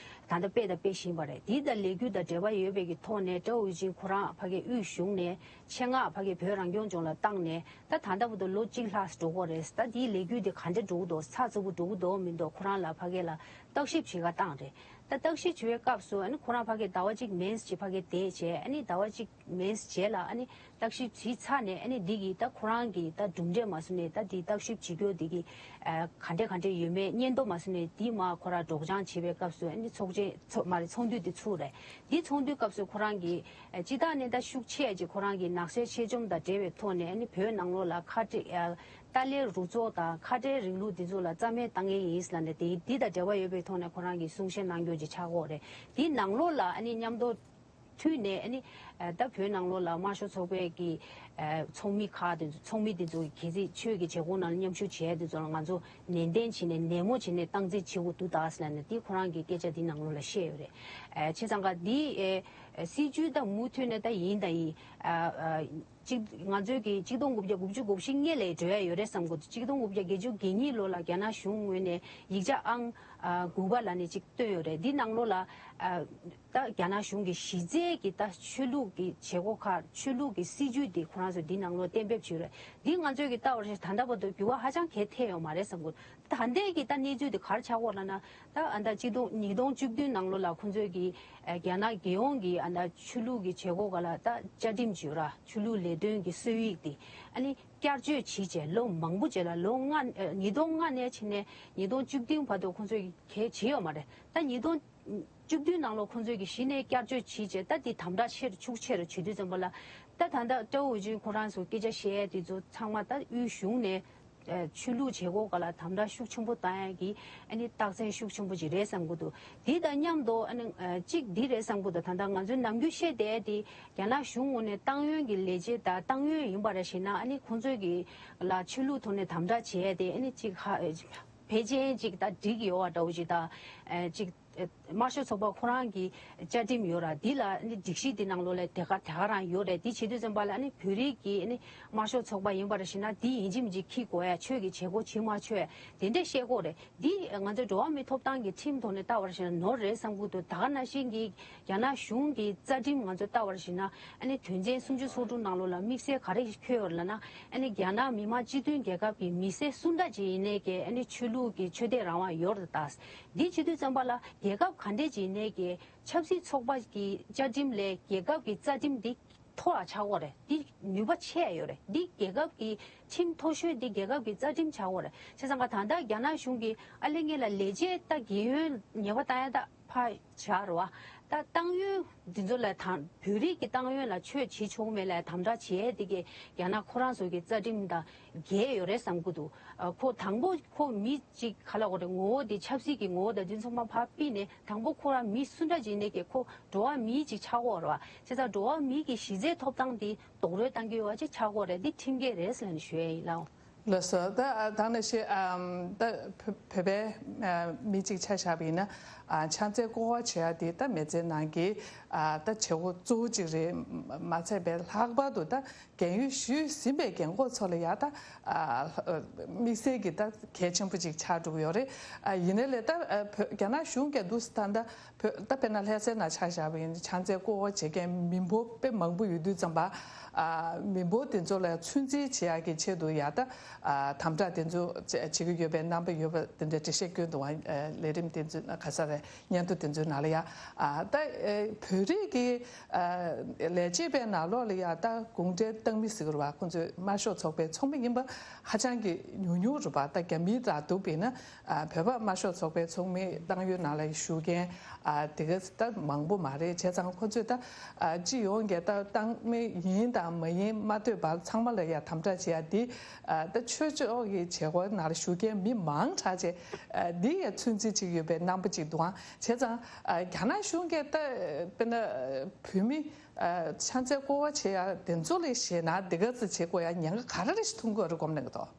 ད་ལྟ་སྤེལ་དང་སྤེལ་བཞིན་པ་རེད། འདི་དང་ལས་འགུལ་དང་འབྲེལ་བ་ཡོད་པའི་གི་ཐོག་ནས་ཀྲའོ་ཝེ་ཅིན་ཁོ་རང་ཕ་གི་དབུས་གཞུང་ནས་ཆེད་མངགས་ཕ་གི་བོད་རང་སྐྱོང་ལྗོངས་ལ་བཏང་ནས། ད་ད་ལྟ་བར་དུ་ལོ་གཅིག་ལྷག་འགྲོ་གི་རེད། ད་དེའི་ལས་འགུལ་དེ་ག་འདྲ་འགྲོ་གི་འདུག་ཚགས་ཚུད་པོ་འགྲོ་གི་འདུག་མི་འདུག་ཁོ་རང་ལ་ཕ་གི་ལ་བརྟག་ཞིབ་བྱེད་ག་བཏང་རེད། ད་བརྟག་ཞིབ་བྱེད་པའི་སྐབས་སུ་ཨ་ནི་ཁོ་རང་ཕ་གི་ཟླ་བ་གཅིག་མིན་ཅིག་ཕ་གི་བསྡད་བྱས། ཨ་ནི་ཟླ་བ་གཅིག་མིན་རྗེས་ལ་ཨ་ནི་བརྟག་ཞིབ་བྱས་ཚར་ནས། ཨ་ནི་འདི་གི་ད་ཁོ་རང་གི་ད་གྲུབ་འབྲས་མ་བཟུང་ནས་ད་འདི་བརྟག་ཞིབ་བྱེད་རྒྱུ་འདི་གི་ཨ་ག་འདྲས་ག་འདྲས་ཡོད་མེད་སྙན་ཐོ་མ་བཟུང་ནས་འདི་མར་ཁོ་རང་སྒྲོག་སྦྱང་བྱེད་པའི་སྐབས་སུ། ཨ་ནི་ཚོགས་ཆེན་ཚོགས་མ་རེད། ཚོགས་འདུ་འདི་ཚུགས་རེད། འདི་ཚོགས་འདུའི་སྐབས་སུ་ཁོ་རང་གིས་ཨ་སྤྱི་བཏང་ནས་ད་ཤུགས་ཆེ་ཅིག་ཁོ་རང་གིས་ནག་སེལ་གཤེད་བཅོམ་དང་འབྲེལ་བའི་ཐོག་ནས། ཨ་ནི་བོད་ནང་ལོགས་ལ་ཁ་བྲལ་ཨ་ཏཱ་ལའི་རུ་ཚོགས་དང་ཁ་བྲལ་རིང་ལུགས་འདི་ཚོ་ལ་རྩ་མེད་བཏང་གི་ཡིན་ལབ་ནས། དེ་འདི་དང་འབྲེལ་བ་ཡོད་པའི་ཐོག་ནས་ཁོ་རང་གིས་གསུང་བཤད་གནང་རྒྱུ་ཅིག་ཆགས་ཀྱི་ཡོད་རེད། དེའི་ནང་ལོགས་ལ་ཨ་ནི་མཉམ་དུ་མཐུད་ནས། ཨ་ནི་ཨ་ད་བོད་ནང་ལོགས་ལ་དམར་ཤོག་ཚོགས་པའི་གི་ཨ་ཚོགས་མི་ཁག་དེ་ཚོ། ཚོགས་མི་དེ་ཚོ་གལ་སྲིད་ཆོས་ཀྱི་བྱེད་སྒོ་ནང་ལ་མཉམ་ཞུགས་བྱས་དེ་ཚོ་ལ་ང་ཚོ་ནན་ཏན་བྱས་ནས་ནན་མོ་བྱས་ནས་སྟངས་འཛིན་བྱེད་དགོས་འདུག་ད་ཟེར་ནས་དེ་ཁོ་རང་གི་སྐད་ཆ་དེ་ནང་ལོགས་ལ་བཤད་ཡོད་རེད། ཨ་བྱས་ཙང་ག་དེ་ཨ་སྲིད་བྱུས་ད་མུ་མཐུད་ནས་ད་ཡིན་ད་ཡིན། ཨ་ཨ་གཅིག་ང་ཚོའི་གི་གཅིག་སྟོང་དགུ་བརྒྱ་དགུ་བཅུ་གོ་བཞི་སྔོན་ལ་འགྲོ་ཡ་ཡོད་རེད་བསམ་གི་འདུག་གཅིག་སྟོང་དགུ་བརྒྱ་བརྒྱད་ཅུ་གྱ་གཉིས་ལོ་ལ་རྒྱ་ནག་གཞུང་ངོས་ནས་ཡིག་ཆ་ཨང་ཨ་དགུ་པ་ལབ་ནས་ཅིག་བཏོན་ཡོད་རེད། འདི་ནང་ལོགས་ལ་ཨ་ད་རྒྱ་ནག་གཞུང་གི་གཞི་རྩའི་གི་ད་ཆོས་ལུགས་ཀྱི་བྱེད་སྒོ་ཁག་ཆོས་ལུགས་ཀྱི་སྲིད་བྱུས་འདི་ཁོ་རང་ཚོས་འདི་ནང་ལོགས་གཏན་འབེབས་བྱས་ཡོད་རེད། འདི་ང་ཚོས་གི་ལྟ་བར་ད་ལྟ་བར་དུ་འགྱུར་བ་ཧ་ཅང་གང་ཡང་ཐེབས་ཡོད་མ་རེད་བསམ་གི་འདུག་ད་ལྟའི་གི་ད་གནས་ཚུལ་དེ་ག་རེ་ཆགས་ཀྱི་ཡོད་ལབ་ན། ད་ཨ་ད་གཅིག་སྟོང་ཉིས་སྟོང་བཅུ་བདུན་ནང་ལོགས་ལ་ཁོང་ཚོས་ཀྱི་ཨ་རྒྱ་ནག་རྒྱལ་ཡོངས་ཀྱི་ཨ་ད་ཆོས་ལུགས་ཀྱི་བྱེད་སྒོ་སྒང་ལ་ད་བཅའ་ཁྲིམས་བརྗོད་ར་ཆོས་ལུགས་ལས་དོན་གྱི་སྲོལ་ཡིག་དེ་ཨ་ནི་བསྐྱར་བཅོས་བྱས་བྱས་ལོ་མང་པོ་རྗེས་ལ། ལོ་ལྔ་ཨ་ཉིས་སྟོང་ལྔ་ནས་བྱས་ནས་ཉིས་སྟོང་བཅུ་བདུན་བར་དུ་ཁོང་ཚོས་གལ་བྱས་ཡོད་མ་རེད། ད་ཉིས་སྟོང་ བཅུ་བདུན་ནང་ལོགས་ཁོང་ཚོས་ཀྱི་གཞི་ནས་བསྐྱར་བཅོས་བྱས་རྗེས་ད་དེ་དམ་དྲག་ཆེ་རུ་ཤུགས་ཆེ་རུ་བྱེད་དུས་ཙམ་པ་ལ། ད་ད་ལྟ་ཀྲོའུ་ཝེ་ཅུན་ཁོ་རང་ཚོ་སྐད་ཆ་བཤད་ཡས་དེ་ཚོ་ཚང་མ་ད་དབུས་གཞུང་ནས་ཨ་ཆོས་ལུགས་བྱེད་སྒོ་སྒང་ལ་དམ་དྲག་ཤུགས་ཆེན་པོ་བཏང་ཡས་ཀྱི་ཨ་ནི་རྟགས་མཚན་ཤུགས་ཆེན་པོ་ཅིག་རེད་བསམ་གྱི་འདུག་དེ་དང་མཉམ་དུ་ཨ་ནི་ཨ་གཅིག་འདི་རེད་བསམ་གྱི་འདུག་ད་ལྟ་ང་ཚོའི་ནམ་རྒྱུན་བཤད་བསྡད་དེ་རྒྱ་ནག་གཞུང་ངོས་ནས་ཏང་ཡོན་གྱི་ལས་བྱེད་དང་ཏང་ཡོན་ཡིན་པ་རེད་ཞེ་ན། ཨ་ནི་ཁོང་ཚོས་ཀྱི་ལ་ཆོས་ལུགས་ཐོག་ནས་དམ་དྲག་བྱས་ཏེ་ཨ་ནི་གཅིག་ཧ་ཕལ་ཆེར་གཅིག་ད་འགྲིག་ཡོད་པ་འདྲ་བོ་ཅིག་དང་། ཨ་གཅིག་ཨ་དམར་ཤོག་ཚོགས་པ་ཁོ་རང་གི་བཅའ་ཁྲིམས་ཡོད་ར། འདི་ལ་ཨ་ནི་སྒྲིག་གཞི་འདི་ནང་ལོགས་ལ་དེ་ག་དེ་ག་རང་ཡོད་རེད། འདི་བྱེད་དུས་ཙམ་པ་ལ་ཨ་ནི་བོད་རིགས་ཀྱི་ཨ་ནི་དམར་ཤོག་ཚོགས་པ་ཡིན་པ་རེད་ཞེ་ན་འདི་ཡིན་གཅིག་མིན་གཅིག་འཁྱེར་དགོས་ཡ། ཆོས་ཀྱི་བྱེད་སྒོ་བྱེད་མ་ཆོག་ཡ་དེ་འདྲས་བཤད་དགོས་རེད། འདི་ང་ཚོའི་འགྲོ་བ་མིའི་ཐོབ་ཐང་གི་ཁྲིམས་ཐོག་ནས་ལྟ་བར་ཞེ་ན་ནོར་རེད་བསམ་གྱི་འདུག་ད་ག་ནང་བཞིན་གྱི་རྒྱ་ནག་གཞུང་གི་རྩ་ཁྲིམས་ང་ཚོ་ལྟ་བར་ཞེ་ན་ཨ་ནི་དོན་ཚན་སུམ་ཅུ་སོ་དྲུག་ནང་ལོགས་ལ་དམིགས་བསལ་ག་རེ་འཁོད་ཡོད་ལབ་ན། ཨ་ནི་རྒྱ་ནག་མི་དམངས་སྤྱི་མཐུན་རྒྱལ་ཁབ་ཀྱི་མི་སེར་སུ་འདྲ་ཅིག་ཡིན་ནའི་གི་ཨ་ནི་ཆོས་ལུགས་ཀྱི་ཆོས་དད་རང་དབང་ཡོད་རེད། ད་འདི་བྱེད་དུས་ཙམ་པ་ལ་རྒྱལ་ཁབ་ག་འདྲས་ཅིག་ཡིན་ནའི་གི་ཆབ་སྲིད་ཚོགས་པ་གི་བཅའ་ཁྲིམས་ལས་རྒྱལ་ཁབ་ཀྱི་རྩ་ཁྲིམས་འདི་མཐོ་བ་ཆགས་ཀྱི་ཡོད་རེད། འདི་ནུས་པ་ཆེ་ཡ་ཡོད་རེད། འདི་རྒྱལ་ཁབ་ཀྱི་ཁྲིམས་མཐོ་ཤོས་འདི་རྒྱལ་ཁབ་ཀྱི་རྩ་ཁྲིམས་ཆགས་ཀྱི་ཡོད་རེད། བྱས་ཙང་ག་ད་ལྟ་རྒྱ་ནག་གཞུང་གིས་ཨ་ལེ་ངེད་ལ་ལས་བྱེད་ད་རྒན་ཡོལ་ཉེས་པ་བཏང་ཡ་ད་ཕར་བཞག་རེད་བ། ད་ཏང་ཡོན་འདི་ཚོ་ལ་དང་བོད་རིགས་ཀྱི་ཏང་ཡོན་ལ་ཆོས་བྱེད་ཆོག་མེད་ལ་དམ་དྲག་བྱས་དེ་གས་རྒྱ་ནག་ཁོ་རང་ཚོ་གི་རྩ་ཁྲིམས་དང་འགལ་ཡོད་རེད་བསམ་གྱི་འདུག་ཨ་ཁོ་དང་པོ་ཁོ་མི་གཅིག་ག་ལ་གོ་རེད། ངོ་བོ་དེ་ཆབ་སྲིད་ཀྱི་ངོ་བོ་དང་དེ་ཚང་མ་ཕར་ཕུད་ནས་དང་པོ་ཁོ་རང་མི་སུ་འདྲ་ཅིག་ཡིན་ནའི་གི་ཁོ་འགྲོ་བ་མི་གཅིག་ཆགས་ཀྱི་ཡོད་རེད་བ། བྱས་ཙང་འགྲོ་བ་མི་གི་གཞི་རྩའི་ཐོབ་ཐང་དེ་རྡོག་རོལ་བཏང་གི་ཡོད་པ་ཅིག་ཆགས་ཀྱི་ཡོད་རེད། འདི་ཁྲིམས་འགལ་རེད་ཟེར་ནས་ཞུ་ཡ་ཡིན་ལགས། ལགས་སོ། ད་ཨ་ད་ནང་བཞིན་ཨམ་ད་བོད་བོད་པའི་ཨ་མི་གཅིག་ཆ་བཞག་པ་ཡིན་ན། ཨ་ཕྱག་འཚལ་སྐོར་བ་བྱེད་ཡ་དེ་ད་མི་ཚེ་ནང་གི་ཨ་ད་བྱེད་སྒོ་གཙོ་བོ་གཅིག་རེད་མ་ཚད་པའི་ལྷག་པར་དུ་ད་རྒན་ཡོལ་ཞུས་ཟིན་པའི་རྒན་འཁོགས་ཚོ་ལ་ཡ་ད་ཨ་དམིགས་བསལ་གྱི་ད་གལ་ཆེན་པོ་གཅིག་ཆགས་འགྲོ་གི་ཡོད་རེད། ཨ་ཡིན་ནའི་ལས་ད་ཨ་བོད་རྒྱ་ནག་གཞུང་གིས་འདུག་སེ་ད་ད་བོད་ད་དཔེར་ན་ལྷ་སའི་ནང་ཆ་བཞག་པ་ཡིན་ན་ཕྱག་འཚལ་སྐོར་བ་བྱེད་མཁན་མི་འབོར་དཔེ་མང་པོ་ཡོད་དུས་ཙམ་པ། ཨ་མི་འབོར་དེ་ཚོ་ལ་ཚོད་འཛིན་བྱེད་ཡག་གི་ཆེད་དུ་ཡ་ད་ཨ་དམ་དྲག་དེ་ཚོ་བྱེད་ཀྱི་ཡོད་པའི་རྣམ་པ་ཡོད་པ་དེ་འདྲའི་འགྲེལ་བཤད་སྐྱོན་འདུག་བ། ཨ་ལས་རིམ་དེ་ཚོ་ག་ས་རེད། སྙན་ཐོ་དེ་ཚོའི་ནང་ལ་ཡ། ཨ་ད་ཨ་བོད་རིགས་ཀྱི་ཨ་ལས་བྱེད་པའི་ནང་ལོགས་ལ་ཡ་ད་གུང་ཁྲན་ཏང་མི་ཟེར་གྱི་རེད་བ། ཁོང་ཚོའི་དམར་ཤོག་ཚོགས་པའི་ཚོགས་མི་ཡིན་པ་ཧ་ཅང་གི་ཉུང་ཉུང་རེད་བ། ད་རྒྱ་མིའི་ལ་བསྡུར་བས་ན། ཨ་བོད་པ་དམར་ཤོག་ཚོགས་པའི་ཚོགས་མི་ཏང་ཡོན་ནང་ལ་ཞུགས་མཁན་ཨ་དེ་ག་ད་མང་པོ་མ་རེད། བྱས་ཙང་ཁོ་ཚོས་ད་ཨ་སྤྱི་ཡོངས་ཀྱི་ད་ཏང་མི་ཡིན་དང་མ་ཡིན་མ་ལྟོས་པར་ཚང་མ་ལ་ཡ་དམ་དྲག་བྱེད་ཡ་དེ་ཨ་ད་ཆོས་ཕྱོགས་ཀྱི་བྱེད་སྒོ་ནང་ལ་ཞུགས་མཁན་མི་མང་དྲགས་བྱས་ཨ་འདི་ཡ་ཚོད་འཛིན་བྱེད་ཀྱི་ཡོད་པའི་རྣམ་པ་ཅིག་འདུག་ཨང་། བྱས་ཙང་ཨ་རྒྱ་ནག་གཞུང་གིས་ད་དཔེར་ན་བོད་མི་ཨ་ཕྱག་འཚལ་སྐོར་བ་བྱེད་ཡ་དེ་ཚོ་ལ་ཞེད་སྣང་དེ་ག་ཚོད་བྱེད་དགོས་ཡ་ཉེན་ཁ་ག་རེ་རེ་ཞིག་མཐོང་གི་ཡོད་རེད་སྒོམ་གནང་གི་འདུག་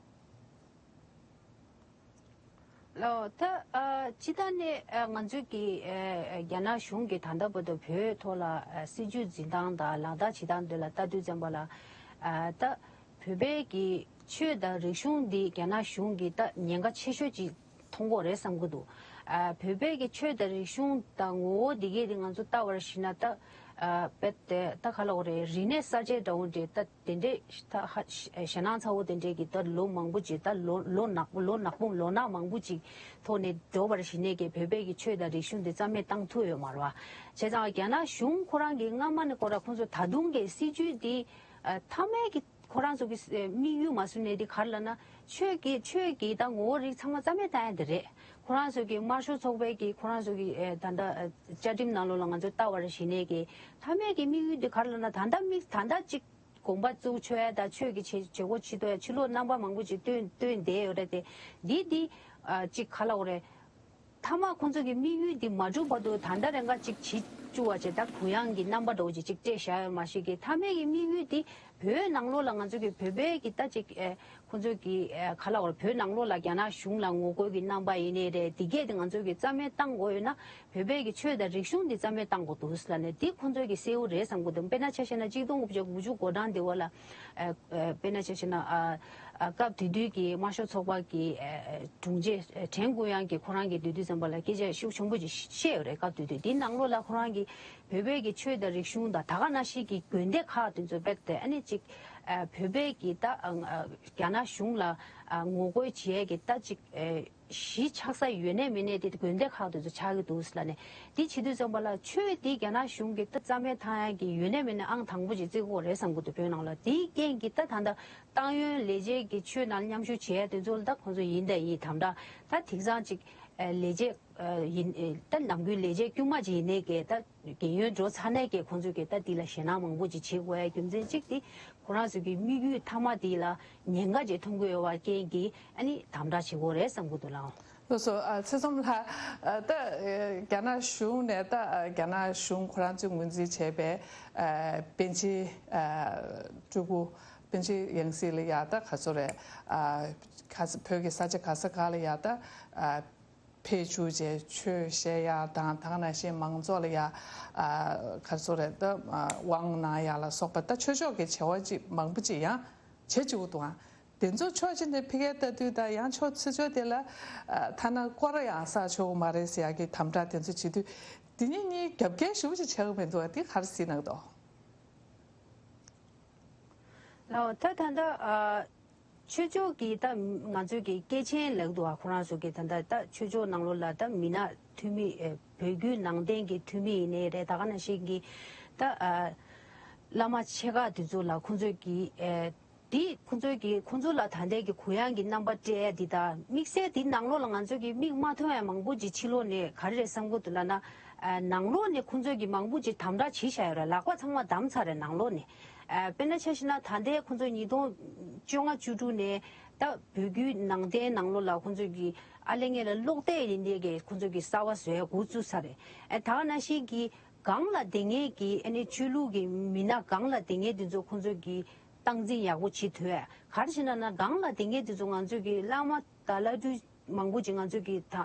ལགས། ད་ཨ་སྤྱིར་བཏང་ནས་ཨ་ང་ཚོས་ཀྱི་ཨ་རྒྱ་ནག་གཞུང་གིས་ད་ལྟ་བར་དུ་བོད་ཐོག་ལ་ཨ་སྲིད་ཇུས་འཛིན་སྟངས་དང་ལག་བསྟར་བྱེད་སྟངས་འདི་ལ་ལྟ་དུས་ཙམ་པ་ལ། ཨ་ད་བོད་པའི་གི་ཆོས་དང་རིག་གཞུང་འདི་རྒྱ་ནག་གཞུང་གིས་ད་ཉེན་ཁ་ཆེ་ཤོས་ཅིག་མཐོང་གི་ཡོད་རེད་བསམ་གྱི་འདུག་ཨ་བོད་པའི་གི་ཆོས་དང་རིག་གཞུང་དང་ངོ་བོ་འདི་གས་འདི་ང་ཚོ་ལྟ་བར་གཞིགས་ན་ད་ཨ་དཔེ་དེ་ད་ག་ལ་འོ་རེད། རིག་གནས་གསར་བརྗེ་འདྲ་བོ་འདྲ་ད། དེ་འདྲའི་ད་ཧ་ཞེད་སྣང་ཚ་བོ་དེ་འདྲའི་གི་ད་ལོ་མང་པོ་ཅིག་ད་ལོ་ལོ་ནག་པོ་ལོ་ནག་པོ་ལོ་ནག་མང་པོ་ཅིག་ཐོག་ནས་འགྲོ་བར་གཞིགས་ནས་ཀྱི་བོད་པའི་གི་ཆོས་དང་རིག་གཞུང་དེ་རྩ་མེད་བཏང་ཐུབ་ཡོད་མ་རེད་བ། བྱས་ཙང་རྒྱ་ནག་གཞུང་ཁོ་རང་གི་སྔ་མ་ནས་ཁོ་རང་ཁོང་ཚོ་ད་དུང་གི་སྲིད་ཇུས་འདི་ཨ་མཐའ་མའི་གི་ཁོ་རང་ཚོ་གི་དམིགས་ཡུལ་མ་བཟུང་ནས་འདི་ག་རེ་ལབ་ན་ཆོས་ཀྱི་ཆོས་ཀྱི་ད་ངོ་བོ་རིགས་ཚང་མ་རྩ་མེད་བཏང་ཡ་འདི་རེད། ཁོ་རང་ཚོ་གི་དམར་ཤོག་ཚོགས་པའི་གི་ཁོ་རང་ཚོ་གི་ཨ་ད་ལྟ་ཨ་བཅའ་ཁྲིམས་ནང་ལོགས་ལ་ང་ཚོ་ལྟ་བར་གཞིགས་ནས་ཀྱི་མཐའ་མའི་གི་དམིགས་ཡུལ་འདི་ག་རེ་ལབ་ན་ད་ལྟ་དམིགས་ད་ལྟ་གཅིག་དགོངས་པ་བཙུགས་ཆོག་ཡ་དང་ཆོས་ཀྱི་བྱེད་བྱེད་སྒོ་བྱེད་ཐུབ་ཡ་ཕྱི་ལོགས་རྣམ་པ་མང་པོ་ཅིག་བཏོན་བཏོན་བསྡད་ཡོད་རེད་དེ། འདི་འདི་ཨ་ཅིག་ག་ལ་འོ་རེད། མཐའ་མ་ཁོང་ཚོ་གི་དམིགས་ཡུལ་འདི་མ་འགྲུབ་བར་དུ་ད་ལྟ་རེ་འགའ་ཅིག་བྱེད་བཅུག་པ་བྱས་ད་གུ་ཡངས་ཀྱི་རྣམ་པ་འདྲ་བོ་ཅིག་ཅིག་སྤྲད་བཞག་ཡོད་མ་ཤེས་ཀི། མཐའ་མའི་གི་དམིགས་ཡུལ་འདི་བོད་ནང་ལོགས་ལ་ང་ཚོ་གི་བོད་པའི་གི་ད་ཅིག་ཨེ་ཁོང་ཚོ་གི་ཨེ་ག་ལ་འོ་རེད། བོད་ནང་ལོགས་ལ་རྒྱ་ནག་གཞུང་ལ་ངོ་རྒོལ་གྱི་རྣམ་པ་ཡིན་ནའི་རེད། འདི་གས་དེ་ང་ཚོ་གི་རྩ་མེད་བཏང་དགོས་ཡོད་ན། བོད་པའི་གི་ཆོས་དང་རིག་གཞུང་འདི་རྩ་མེད་བཏང་དགོས་འདུག་ཟེར་ལབ་ནས་འདི་ཁོང་ཚོའི་གི་གསལ་བོ་རེད་བསམ་གི་འདུག་དཔེར་ན་ཆ་བཞག་ན་གཅིག་སྟོང་དགུ་བརྒྱ་དགུ་བཅུ་གོ་གྲངས་འདི་བ་ལ་ཨ་ཨ་དཔེར་ན་ཆ་བཞག་ན་ཨ་ཨ་སྐབས་དེ་དུས་ཀྱི་དམར་ཤོག་ཚོགས་པ་གི་ཨ་ཨ་དྲུང་ཆེ་ཨ་ཁྲེན་ཀུན་དབྱང་གིས་ཁོ་རང་གི་དུས་དུས་ཙམ་པ་ལ་སྐད་ཆ་ཤུགས་ཆེན་པོ་ཅིག་བཤད་ཡོད་རེད། སྐབས་དེ་དུས་འདི་ནང་ལོགས་ལ་ཁོ་རང་གི་བོད་པའི་གི་ཆོས་དང་རིག་གཞུང་དང་ད་ག་ནང་བཞིན་གི་དགོན་སྡེ་ཁག་དེ་ཚོ་རྦད་དེ་ཨ་ནི་ཅིག་ཨ་བོད་པའི་གི་ད་ཨ་ཨ་རྒྱ་ནག་གཞུང་ལ་ཨ་ངོ་རྒོལ་བྱེད་ཡས་གི་ད་ཅིག་ཨ་གཞི་ཆགས་ས་ཡོད་ནའི་མེད་ནའི་དེ་དགོན་སྡེ་ཁག་དེ་ཚོ་ཆགས་ཀྱི་འདུག་ཟེར་ལབ་ནས། དེ་བྱེད་དུས་ཙམ་པ་ལ་ཆོས་དེ་རྒྱ་ནག་གཞུང་གིས་ད་རྩ་མེད་བཏང་ཡག་གི་ཡོད་ནའི་མེད་ནའི་ཨང་དང་པོ་ཅིག་བརྩི་དགོས་རེད་བསམ་གྱི་འདུག་བོད་ནང་ལ། དེའི་རྐྱེན་གྱིས་ད་ད་ལྟ་ཏང་ཡོན་ལས་བྱེད་ཀྱི་ཆོས་ནང་མཉམ་ཞུགས་བྱེད་ཡ་དེ་ཚོ་ལ་ད་ཁོང་ཚོ་ཡིན་ད་ཡིན་དམ་དྲག་ ད་དེང་སང་ཅིག་ཨ་ལས་བྱེད་ཨ་ཡིན་ཨ་ད་ནམ་རྒྱུན་ལས་བྱེད་དཀྱུས་མ་ཅིག་ཡིན་ནའི་གི་ད་རྒན་ཡོལ་འགྲོ་ཚར་ནའི་གི་ཁོང་ཚོས་གི་ད་འདི་ལ་ཞེད་སྣང་མང་པོ་ཅིག་བྱེད་དགོས་ཡ་རྒྱུ་མཚན་གཅིག་དེ་ཁོ་རང་ཚོས་གི་དམིགས་ཡུལ་མཐའ་མ་དེ་ལ་ཉེན་ཁ་ཅིག་མཐོང་གི་ཡོད་པ་རྐྱེན་གྱིས་ཨ་ནི་དམ་དྲག་བྱེད་དགོས་རེད་བསམ་གི་འདུག་ལགས། ལགས་སོ། ཨ་ཚེ་ཚོམ་ལགས། ཨ་ད་ཨ་རྒྱ་ནག་གཞུང་ནས་ད་ཨ་རྒྱ་ནག་གཞུང་ཁོ་རང་ཚོས་ངོས་འཛིན་བྱས་པའི་ཨ་པཎ་ཆེན་ཨ་སྤྲུལ་སྐུ་པཎ་ཆེན་ཡང་སྲིད་ལ་ཡ་ད་ག་ཚོད་རེད། ཨ་ག་ས་བོད་ཀྱི་ས་ཆ་ག་ས་ག་ལ་ཡ་ད་ཨ་ཕེབས་བཅུག་བྱས་ཆོས་བཤད་ཡ་དང་། ད་ག་ནང་བཞིན་མང་ཚོགས་ལ་ཡ་ཨ་ག་ཚོད་རེད་ད་ཨ་དབང་གནང་ཡ་ལ་སོགས་པ་ད་ཆོས་ཕྱོགས་ཀྱི་བྱ་བ་ཅིག་མང་པོ་ཅིག་ཡང་བྱེད་བཅུག་གི་འདུག་ཨ། དེ་ཚོ་ཕྱོགས་གཅིག་ནས་ཕ་གིར་ལྟ་དུས་དང་། ཡང་ཕྱོགས་ཚུར་ཕྱོགས་དེ་ལ་ཨ་ཐ་ན་སྐོར་ར་ཡང་བསགས་ཆོག་གི་མ་རེད་ཟེར་ཡག་གི་དམ་དྲག་དེ་ཚོ་བྱེད་དུས། དེ་གཉིས་གཉིས་རྒྱབ་འགལ་ཞེ་པོ་ཅིག་ཆགས་ཀྱི་མི་འདུག་ག་དེ་ག་རེ་གཟིགས་གནང་འདུག་ལགས། ད་ད་ལྟ་ཨ་ཆོས་ཕྱོགས་ཀྱི་ད་ང་ཚོའི་གི་སྐྱེས་ཆེན་ལབ་འདུག་ག་ཁོ་རང་ཚོ་གི་ད་ལྟ་ད་ཆོས་ཕྱོགས་ནང་ལོགས་ལ་ད་མི་སྣ་འཐུས་མི་ཨ་བོད་བརྒྱུད་ནང་བསྟན་གྱི་འཐུས་མི་ཡིན་ནའི་རེད། ད་ག་ནང་བཞིན་གྱི་ད་ཨ་བླ་མ་ཆེ་ཁག་དེ་ཚོ་ལ་ཁོང་ཚོས་གི་ཨ་དེ་ཁོང་ཚོའི་གི་ཁོང་ཚོ་ལ་ད་ལྟའི་གི་གུ་ཡངས་ཀྱི་རྣམ་པ་སྤྲད་ཡ་འདི་དང་། དམིགས་བསལ་དེ་ནང་ལོགས་ལ་ང་ཚོས་གི་མིག་མ་མཐོང་ཡ་མང་པོ་ཅིག་ཕྱི་ལོགས་ནས་ག་རེ་རེད་བསམ་གི་འདུག་ལབ་ན། ཨ་ནང་ལོགས་ནས་ཁོང་ཚོས་གི་མང་པོ་ཅིག་དམ་དྲག་བྱས་བཞག་ཡོད་རེད། ལག་པ་ཚང་མ་བསྡམས་ཚར་རེད་ནང་ལོགས་ནས། ཨ་དཔེར་ན་ཆ་བཞག་ན་ད་ལྟའི་ཁོང་ཚོ་ཉིས་སྟོང་བཅོ་ལྔ་བཅུ་དྲུག་ནས་ད་བོད་བརྒྱུད་ནང་བསྟན་ནང་ལོགས་ལ་ཁོང་ཚོས་གི་ཨ་ལས་ངེས་ལ་ཀློག་དེབ་ཡིན་དེ་གི་ཁོང་ཚོས་གི་གསར་པ་བཟོ་ཡ་འགོ་བཙུགས་ཚར་རེད། ཨ་ད་ག་ནང་བཞིན་གི་སྒང་ལ་བསྡད་མཁན་གྱི་ཨ་ནི་ཆོས་ལུགས་ཀྱི་མི་སྣ་སྒང་ལ་བསྡད་མཁན་དེ་ཚོ་ཁོང་ཚོས་གི་སྟངས་འཛིན་ཡག་པོ་བྱེད་ཐུབ་ཡ། ག་རེ་བྱས་ན་ན་སྒང་ལ་བསྡད་མཁན་དེ་ཚོ་ང་ཚོས་གི་བླ་མ་དང་བླ་སྤྲུལ་མང་པོ་ཅིག་ང་ཚོས་གི་ད་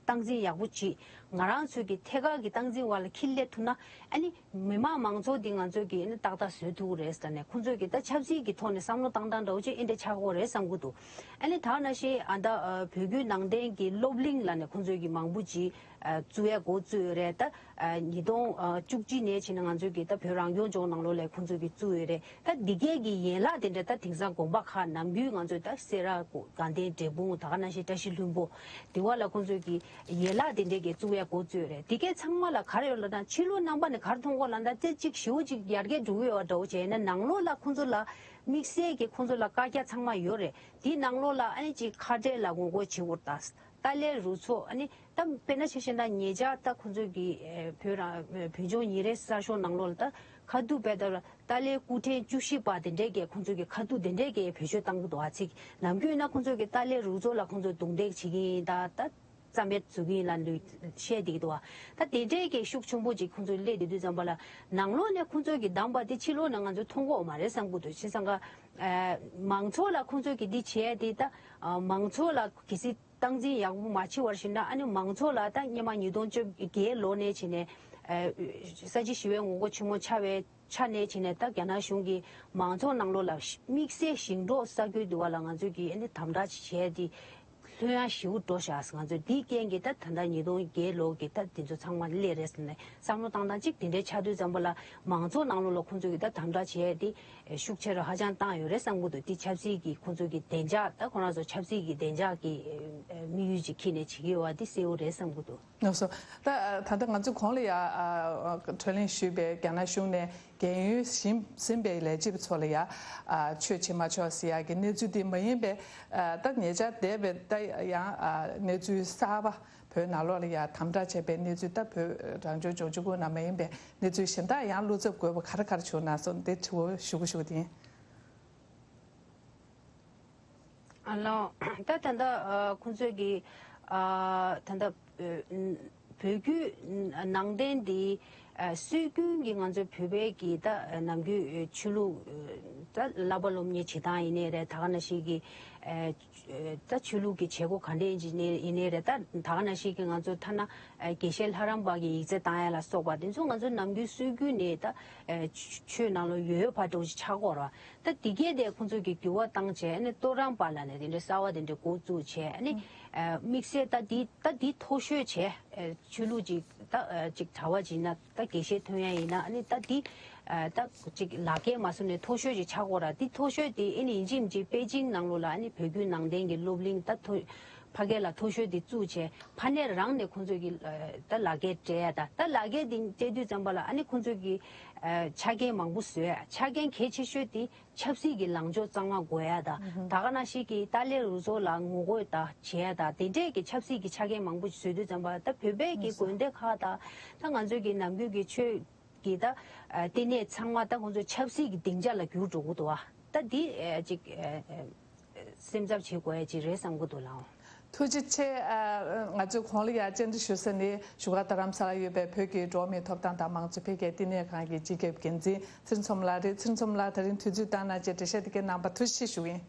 སྟངས་འཛིན་ཡག་པོ་བྱེད། ང་རང་ཚོས་གི་ཐད་ཀར་གི་སྟངས་འཛིན་འོག་ལ་འཁྱེར་སླེབས་ཐུབ་ན། ཨ་ནི་མི་དམངས་མང་ཚོགས་འདི་ང་ཚོས་གི་ཨ་ནི་ཏག་ཏག་བཟོ་ཐུབ་ཀྱི་རེད་ཟེར་ནས། ཁོང་ཚོས་གི་ད་ཆབ་སྲིད་ཀྱི་ཐོག་ནས་བསམ་བློ་བཏང་སྟངས་འདྲ་བོ་ཅིག་ཨེ་འདྲ་ཆགས་ཀྱི་ཡོད་རེད་བསམ་གྱི་འདུག་ཨ་ནི་ད་ག་ནང་བཞིན་ཨ་ད་ཨ་བོད་བརྒྱུད་ནང་བསྟན་གྱི་སློབ་གླིང་ལབ་ནས་ཁོང་ཚོས་གི་མང་པོ་ཅིག་ཨ་བཙུགས་ཡ་འགོ་བཙུགས་ཡོད་རེད། ད་ཨ་ཉིས་སྟོང་ཨ་བཅུ་གཅིག་ནས་བྱས་ནས་ང་ཚོས་གི་ད་བོད་རང་སྐྱོང་ལྗོངས་ནང་ལོགས་ལ་ཁོང་ཚོས་གི་བཙུགས་ཡོད་རེད། ད་འདི་གའི་གི་ཡན་ལག་དེ་འདྲ་ད་དེང་སང་དགོན་པ་ཁག་ནམ་རྒྱུན་ང་ཚོས་ད་སེ་ར་དགའ་ལྡན་འབྲས་སྤུངས། ད་ག་ནང་བཞིན་བཀྲ་ཤིས་ལྷུན་པོ། དེ་བ་ལ་ཁོང་ཚོས་གི་ཡན་ལག་དེ་འདྲས་གི་བཙུགས་ཡ་འགོ་བཙུགས་ཡོད་རེད། དེ་གའི་ཚང་མ་ལ་ག་རེ་ཡོད་ལབ་ན། ཕྱི་ལོགས་རྣམ་པ་ནས་ག་རེ་མཐོང་གོ་ལབ་ན། ད་ཅིག་ཞེ་པོ་ཅིག་ཡར་རྒྱས་འགྲོ་གི་ཡོད་པ་འདྲ་བོ་བྱས་ན། ནང་ལོགས་ལ་ཁོང་ཚོ་ལ་དམིགས་བསལ་གྱི་ཁོང་ཚོ་ལ་བཀག་རྒྱ་ཚང་མ་ཡོད་རེད། དེའི་ནང་ལོགས་ལ་ཨ་ནི་ཅིག་ཁ་བྲལ་ལ་ངོ་རྒོལ་བྱེད་དགོས། ད་ཏཱ་ལའི་རུ་ཚོགས། ཨ་ནི་ད་དཔེར་ན་ཆ་བཞག་ན་ཉེ་ཆར་ད་ཁོང་ཚོ་གི་ཨེ་བོད་རང་བོད་ལྗོངས་ཉིན་རེའི་གསར་ཤོག་ནང་ལོགས་ལ་ད་ཁ་ཐུག་བས་ད་ཏཱ་ལའི་སྐུ་ཕྲེང་བཅུ་བཞི་པ་དེ་འདྲས་ཀྱིས། ཁོང་ཚོ་གི་ཁ་ཐུག་དེ་འདྲས་ཀྱིས་བེད་སྤྱོད་བཏང་གི་འདུག་ཨ་ཚིག་ནམ་རྒྱུན་ཡིན་ན་ཁོང་ཚོ་གི་ཏཱ་ལའི་རུ་ཚོགས་ལ་ཁོང་ཚོ་རྡུང་རྡེག་བྱེད་ཀྱི་ཡིན། ད་ད་རྩ་མེད་བཟོ་གི་ཡིན་ལབ་འདུག་བཤད་བསྡད་ཀྱི་འདུག་བ། ད་དེ་འདྲའི་གི་ཤུགས་ཆེན་པོ་ཅིག་ཁོང་ཚོས་སླེབས་བསྡད་དུས་ཙམ་པ་ལ། ནང་ལོགས་ནས་ཁོང་ཚོས་གི་བསྡམས་པ་དེ་ཕྱི་ལོགས་ནས་ང་ཚོས་མཐོང་གི་ཡོད་མ་རེད་བསམ་གྱི་འདུག་བྱས་ཙང་ཀ་ཨ་མང་ཚོགས་ལ་ཁོང་ཚོས་གི་འདི་བྱས་དེ། ད་ཨ་མང་ཚོགས་ལ་གལ་སྲིད་སྟངས་འཛིན་ཡག་པོ་མ་བྱས་པར་བྱས་ན། ཨ་ནི་མང་ཚོགས་ལ་ད་སྔོན་མ་ཉིས་སྟོང་བཅོ་བརྒྱད་ལོ་ནས་བྱས་ནས་ཨ་ས་བྱི་ཞི་བའི་ངོ་རྒོལ་ཆེན་མོ་ཆགས་པའི་ཆ་ནས་བྱས་ནས། ད་རྒྱ་ནག་གཞུང་གིས་མང་ཚོགས་ནང་ལོགས་ལ་དམིགས་བསལ་ཞིང་འབྲོག་ས་ཁུལ་དུ་བ་ལ་ང་ཚོས་ཀྱིས་ཨ་ནི་དམ་དྲག་བྱས་ཏེ་ལྷོད་ཡངས་ཞེ་པོ་འགྲོ་ཤག་ང་ཚོས་འདིའི་རྐྱེན་གྱིས་ད་ད་ལྟ་ཉིས་སྟོང་བརྒྱད་ལོ་གི་ད་དེ་ཚོ་ཚང་མ་སླེབས་རེད་ཟེར་ནས་བསམ་བློ་བཏང་སྟངས་གཅིག་དེ་འདྲའི་ཆགས་དུས་ཙམ་པ་ལ། མང་ཚོགས་ནང་ལོགས་ལ་ཁོང་ཚོས་ཀྱིས་ད་དམ་དྲག་བྱས་ཏེ་ཤུགས་ཆེ་རུ་ཧ་ཅང་བཏང་ཡོད་རེད་བསམ་གྱི་འདུག་དེ་ཆབ་སྲིད་ཀྱི་ཁོང་ཚོས་ཀྱི་བདེ་འཇགས། ད་ཁོ་རང་ཚོ་ཆབ་སྲིད་ཀྱི་བདེ་འཇགས་ཀྱི་དམིགས་ཡུལ་ཅིག་འཁྱེར་ནས་བྱེད་ཀྱི་ཡོད་པ་འདི་གསལ་པོ་རེད་བསམ་གྱི་འདུག་ལགས་སོ། ད་ད་ལྟ་ང་ཚོས་གོང་ལ་ཡ་ཨ་ཨ་གྲོས་གླེང་ཞུས་པའི་རྒྱ་ནག་གཞུང་ནས་རྒན་ཡོལ་ཟིན་ཟིན་པའི་ལས་བྱེད་པ་ཚོ་ལ་ཡ་ཨ་ཆོས་བྱེད་མ་ཆོག་ཟེར་ཡག་གི་གནས་ཚུལ་དེ་མ་ཡིན་པའི། ཨ་ད་ཉེ་ཆར་འདས་པའི་ད་ཡང་ཨ་གནས་ཚུལ་གསར་པ། བོད་ནང་ལོགས་ལ་ཡ་དམ་དྲག་བྱས་པའི་གནས་ཚུལ། ད་བོད་རང་སྐྱོང་ལྗོངས་ཆུང་ཆུང་ནང་མ་ཡིན་པའི་གནས་ཚུལ་གཞན་དག་ཡང་བློ་འཚབ་དགོས་པ་ག་རེ་ག་རེ་བྱུང་ན་སོང་། འདི་དྲི་བ་ཞུ་གི་ཞུ་གི་དེ་ཡིན། ཨ་ལགས། ད་ད་ལྟ་ཨ་ཁོང་ཚོས་ཀྱི་ཨ་ད་ལྟ་ཨ་བོད་བརྒྱུད་ནང་བསྟན་འདི་ཨ་སྲོལ་རྒྱུན་གྱི་ང་ཚོའི་བོད་པའི་གི་ད་ནམ་རྒྱུན་ཆོས་ལུགས་ད་བསླབ་པ་སློབ་གཉེར་བྱེད་སྟངས་ཡིན་ནའི་རེད། ད་ག་ནང་བཞིན་གྱི་ཨ་ད་ཆོས་ལུགས་ཀྱི་བྱེད་སྒོ་ག་འདྲ་ཡིན་ནའི་རེད། ད་ད་ག་ནང་བཞིན་གྱི་ང་ཚོ་ཐ་ན་ཨ་དགེ་བཤེས་ལྷ་རམས་པ་གི་ཡིག་ཚད་བཏང་ཡ་ལ་སོགས་པ་དེ་ཚོ་ང་ཚོ་ནམ་རྒྱུན་སྲོལ་རྒྱུན་ནས་ད་ཨ་ཆོས་ནང་ལོགས་ཡོད་པ་འདྲ་བོ་ཞིག་ཆགས་ཀྱི་ཡོད་རེད་བ། ད་འདི་གས་དེ་ཁོང་ཚོས་ཀྱི་འགྱུར་བ་བཏང་བྱས། ཨ་ནི་གཏོད་རམས་པ་ལབ་ནས་དེ་འདྲའི་གསར་བ་དེ་འདྲའི་འགོ་བཙུགས་བྱས། ཨ་ནི་ཨ་དམིགས་བསལ་ད་འདི་ད་འདི་མཐོ་ཤོས་བྱས། ཨ་ཆོས་ལུགས་ཅིག་ད་ཨ་ཅིག་གྲྭ་པ་ཅིག་ཡིན་ན། ད་དགེ་བཤེས་ཐོན་ཡ་ཡིན་ན། ཨ་ནི་ད་འདི་ཨ་ད་ཅིག་ལག་འཁྱེར་མ་བཟུང་ནས་མཐོ་ཤོས་ཅིག་ཆགས་ཀྱི་ཡོད་རེད། འདི་མཐོ་ཤོས་དེ་ཨ་ནི་ཡིན་གཅིག་མིན་གཅིག་པེ་ཅིང་ནང་ལོགས་ལ་ཨ་ནི་བོད་བརྒྱུད་ནང་བསྟན་གྱི་སློབ་གླིང་ད་མཐོ་ ཕ་གི་ལ་མཐོ་ཤོས་དེ་བཙུགས་བྱས་ཕ་ནས་རང་ནས་ཁོང་ཚོས་ཀྱི་ད་ལག་འཁྱེར་སྤྲད་ཡ་ད་ད་ལག་འཁྱེར་དེ་སྤྲད་དུས་ཙམ་པ་ལ་ཨ་ནི་ཁོང་ཚོས་ཀྱི་ཆ་རྐྱེན་མང་པོ་བཟོས་ཆ་རྐྱེན་གལ་ཆེ་ཤོས་དེ་ཆབ་སྲིད་ཀྱི་ལངས་ཕྱོགས་གཙང་མ་དགོས་ཡ་ད་ད་ག་ནང་བཞིན་གྱི་ཏཱ་ལའི་རུ་ཚོགས་ལ་ངོ་རྒོལ་ད་བྱེད་ཡ་ད་དེ་འདྲས་ཀྱི་ཆབ་སྲིད་ཀྱི་ཆ་རྐྱེན་མང་པོ་བཟོས་དུས་ཙམ་པ་ད་བོད་པའི་ཀྱི་དགོན་སྡེ་ཁག་ད་ད་ང་ཚོས་ཀྱི་ནམ་རྒྱུན་གྱི་ཆོས་གི་ད་ལྟེ་གནས་ཚང་མ་ད་ཁོང་ཚོ་ཆབ་སྲིད་ཀྱི་སྡིངས་ཆ་ལ་གྱུར་འགྲོ་གི་འདུག་བ། ད་འདི་ཅིག་སེམས་འཚབ་བྱེད་དགོས་ཡ་ཅིག་རེད་བསམ་གི་འདུག་ལགས། ཐུགས་རྗེ་ཆེ། ང་ཚོས་གོང་ལ་ཡ་བཅར་འདྲི་ཞུ་ས་ནི་བཞུགས་སྒར་རྡ་རམ་ས་ལར་ཡོད་པའི་བོད་ཀྱི་འགྲོ་བ་མིའི་ཐོབ་ཐང་དང་མང་གཙོ་འཕེལ་རྒྱས་བསྟི་གནས་ཁང་གི་སྤྱི་ཁྱབ་འགན་འཛིན་ཚེ་རིང་མཚོ་མོ་ལགས་རེད། ཚེ་རིང་མཚོ་མོ་ལགས་ད་རིང་དུས་ཚོད་བཏང་གནང་བྱས་འགྲེལ་བཤད་དེ་གའི་གནང་བར་ཐུགས་རྗེ་ཆེ་ཞུ་གི་ཡིན།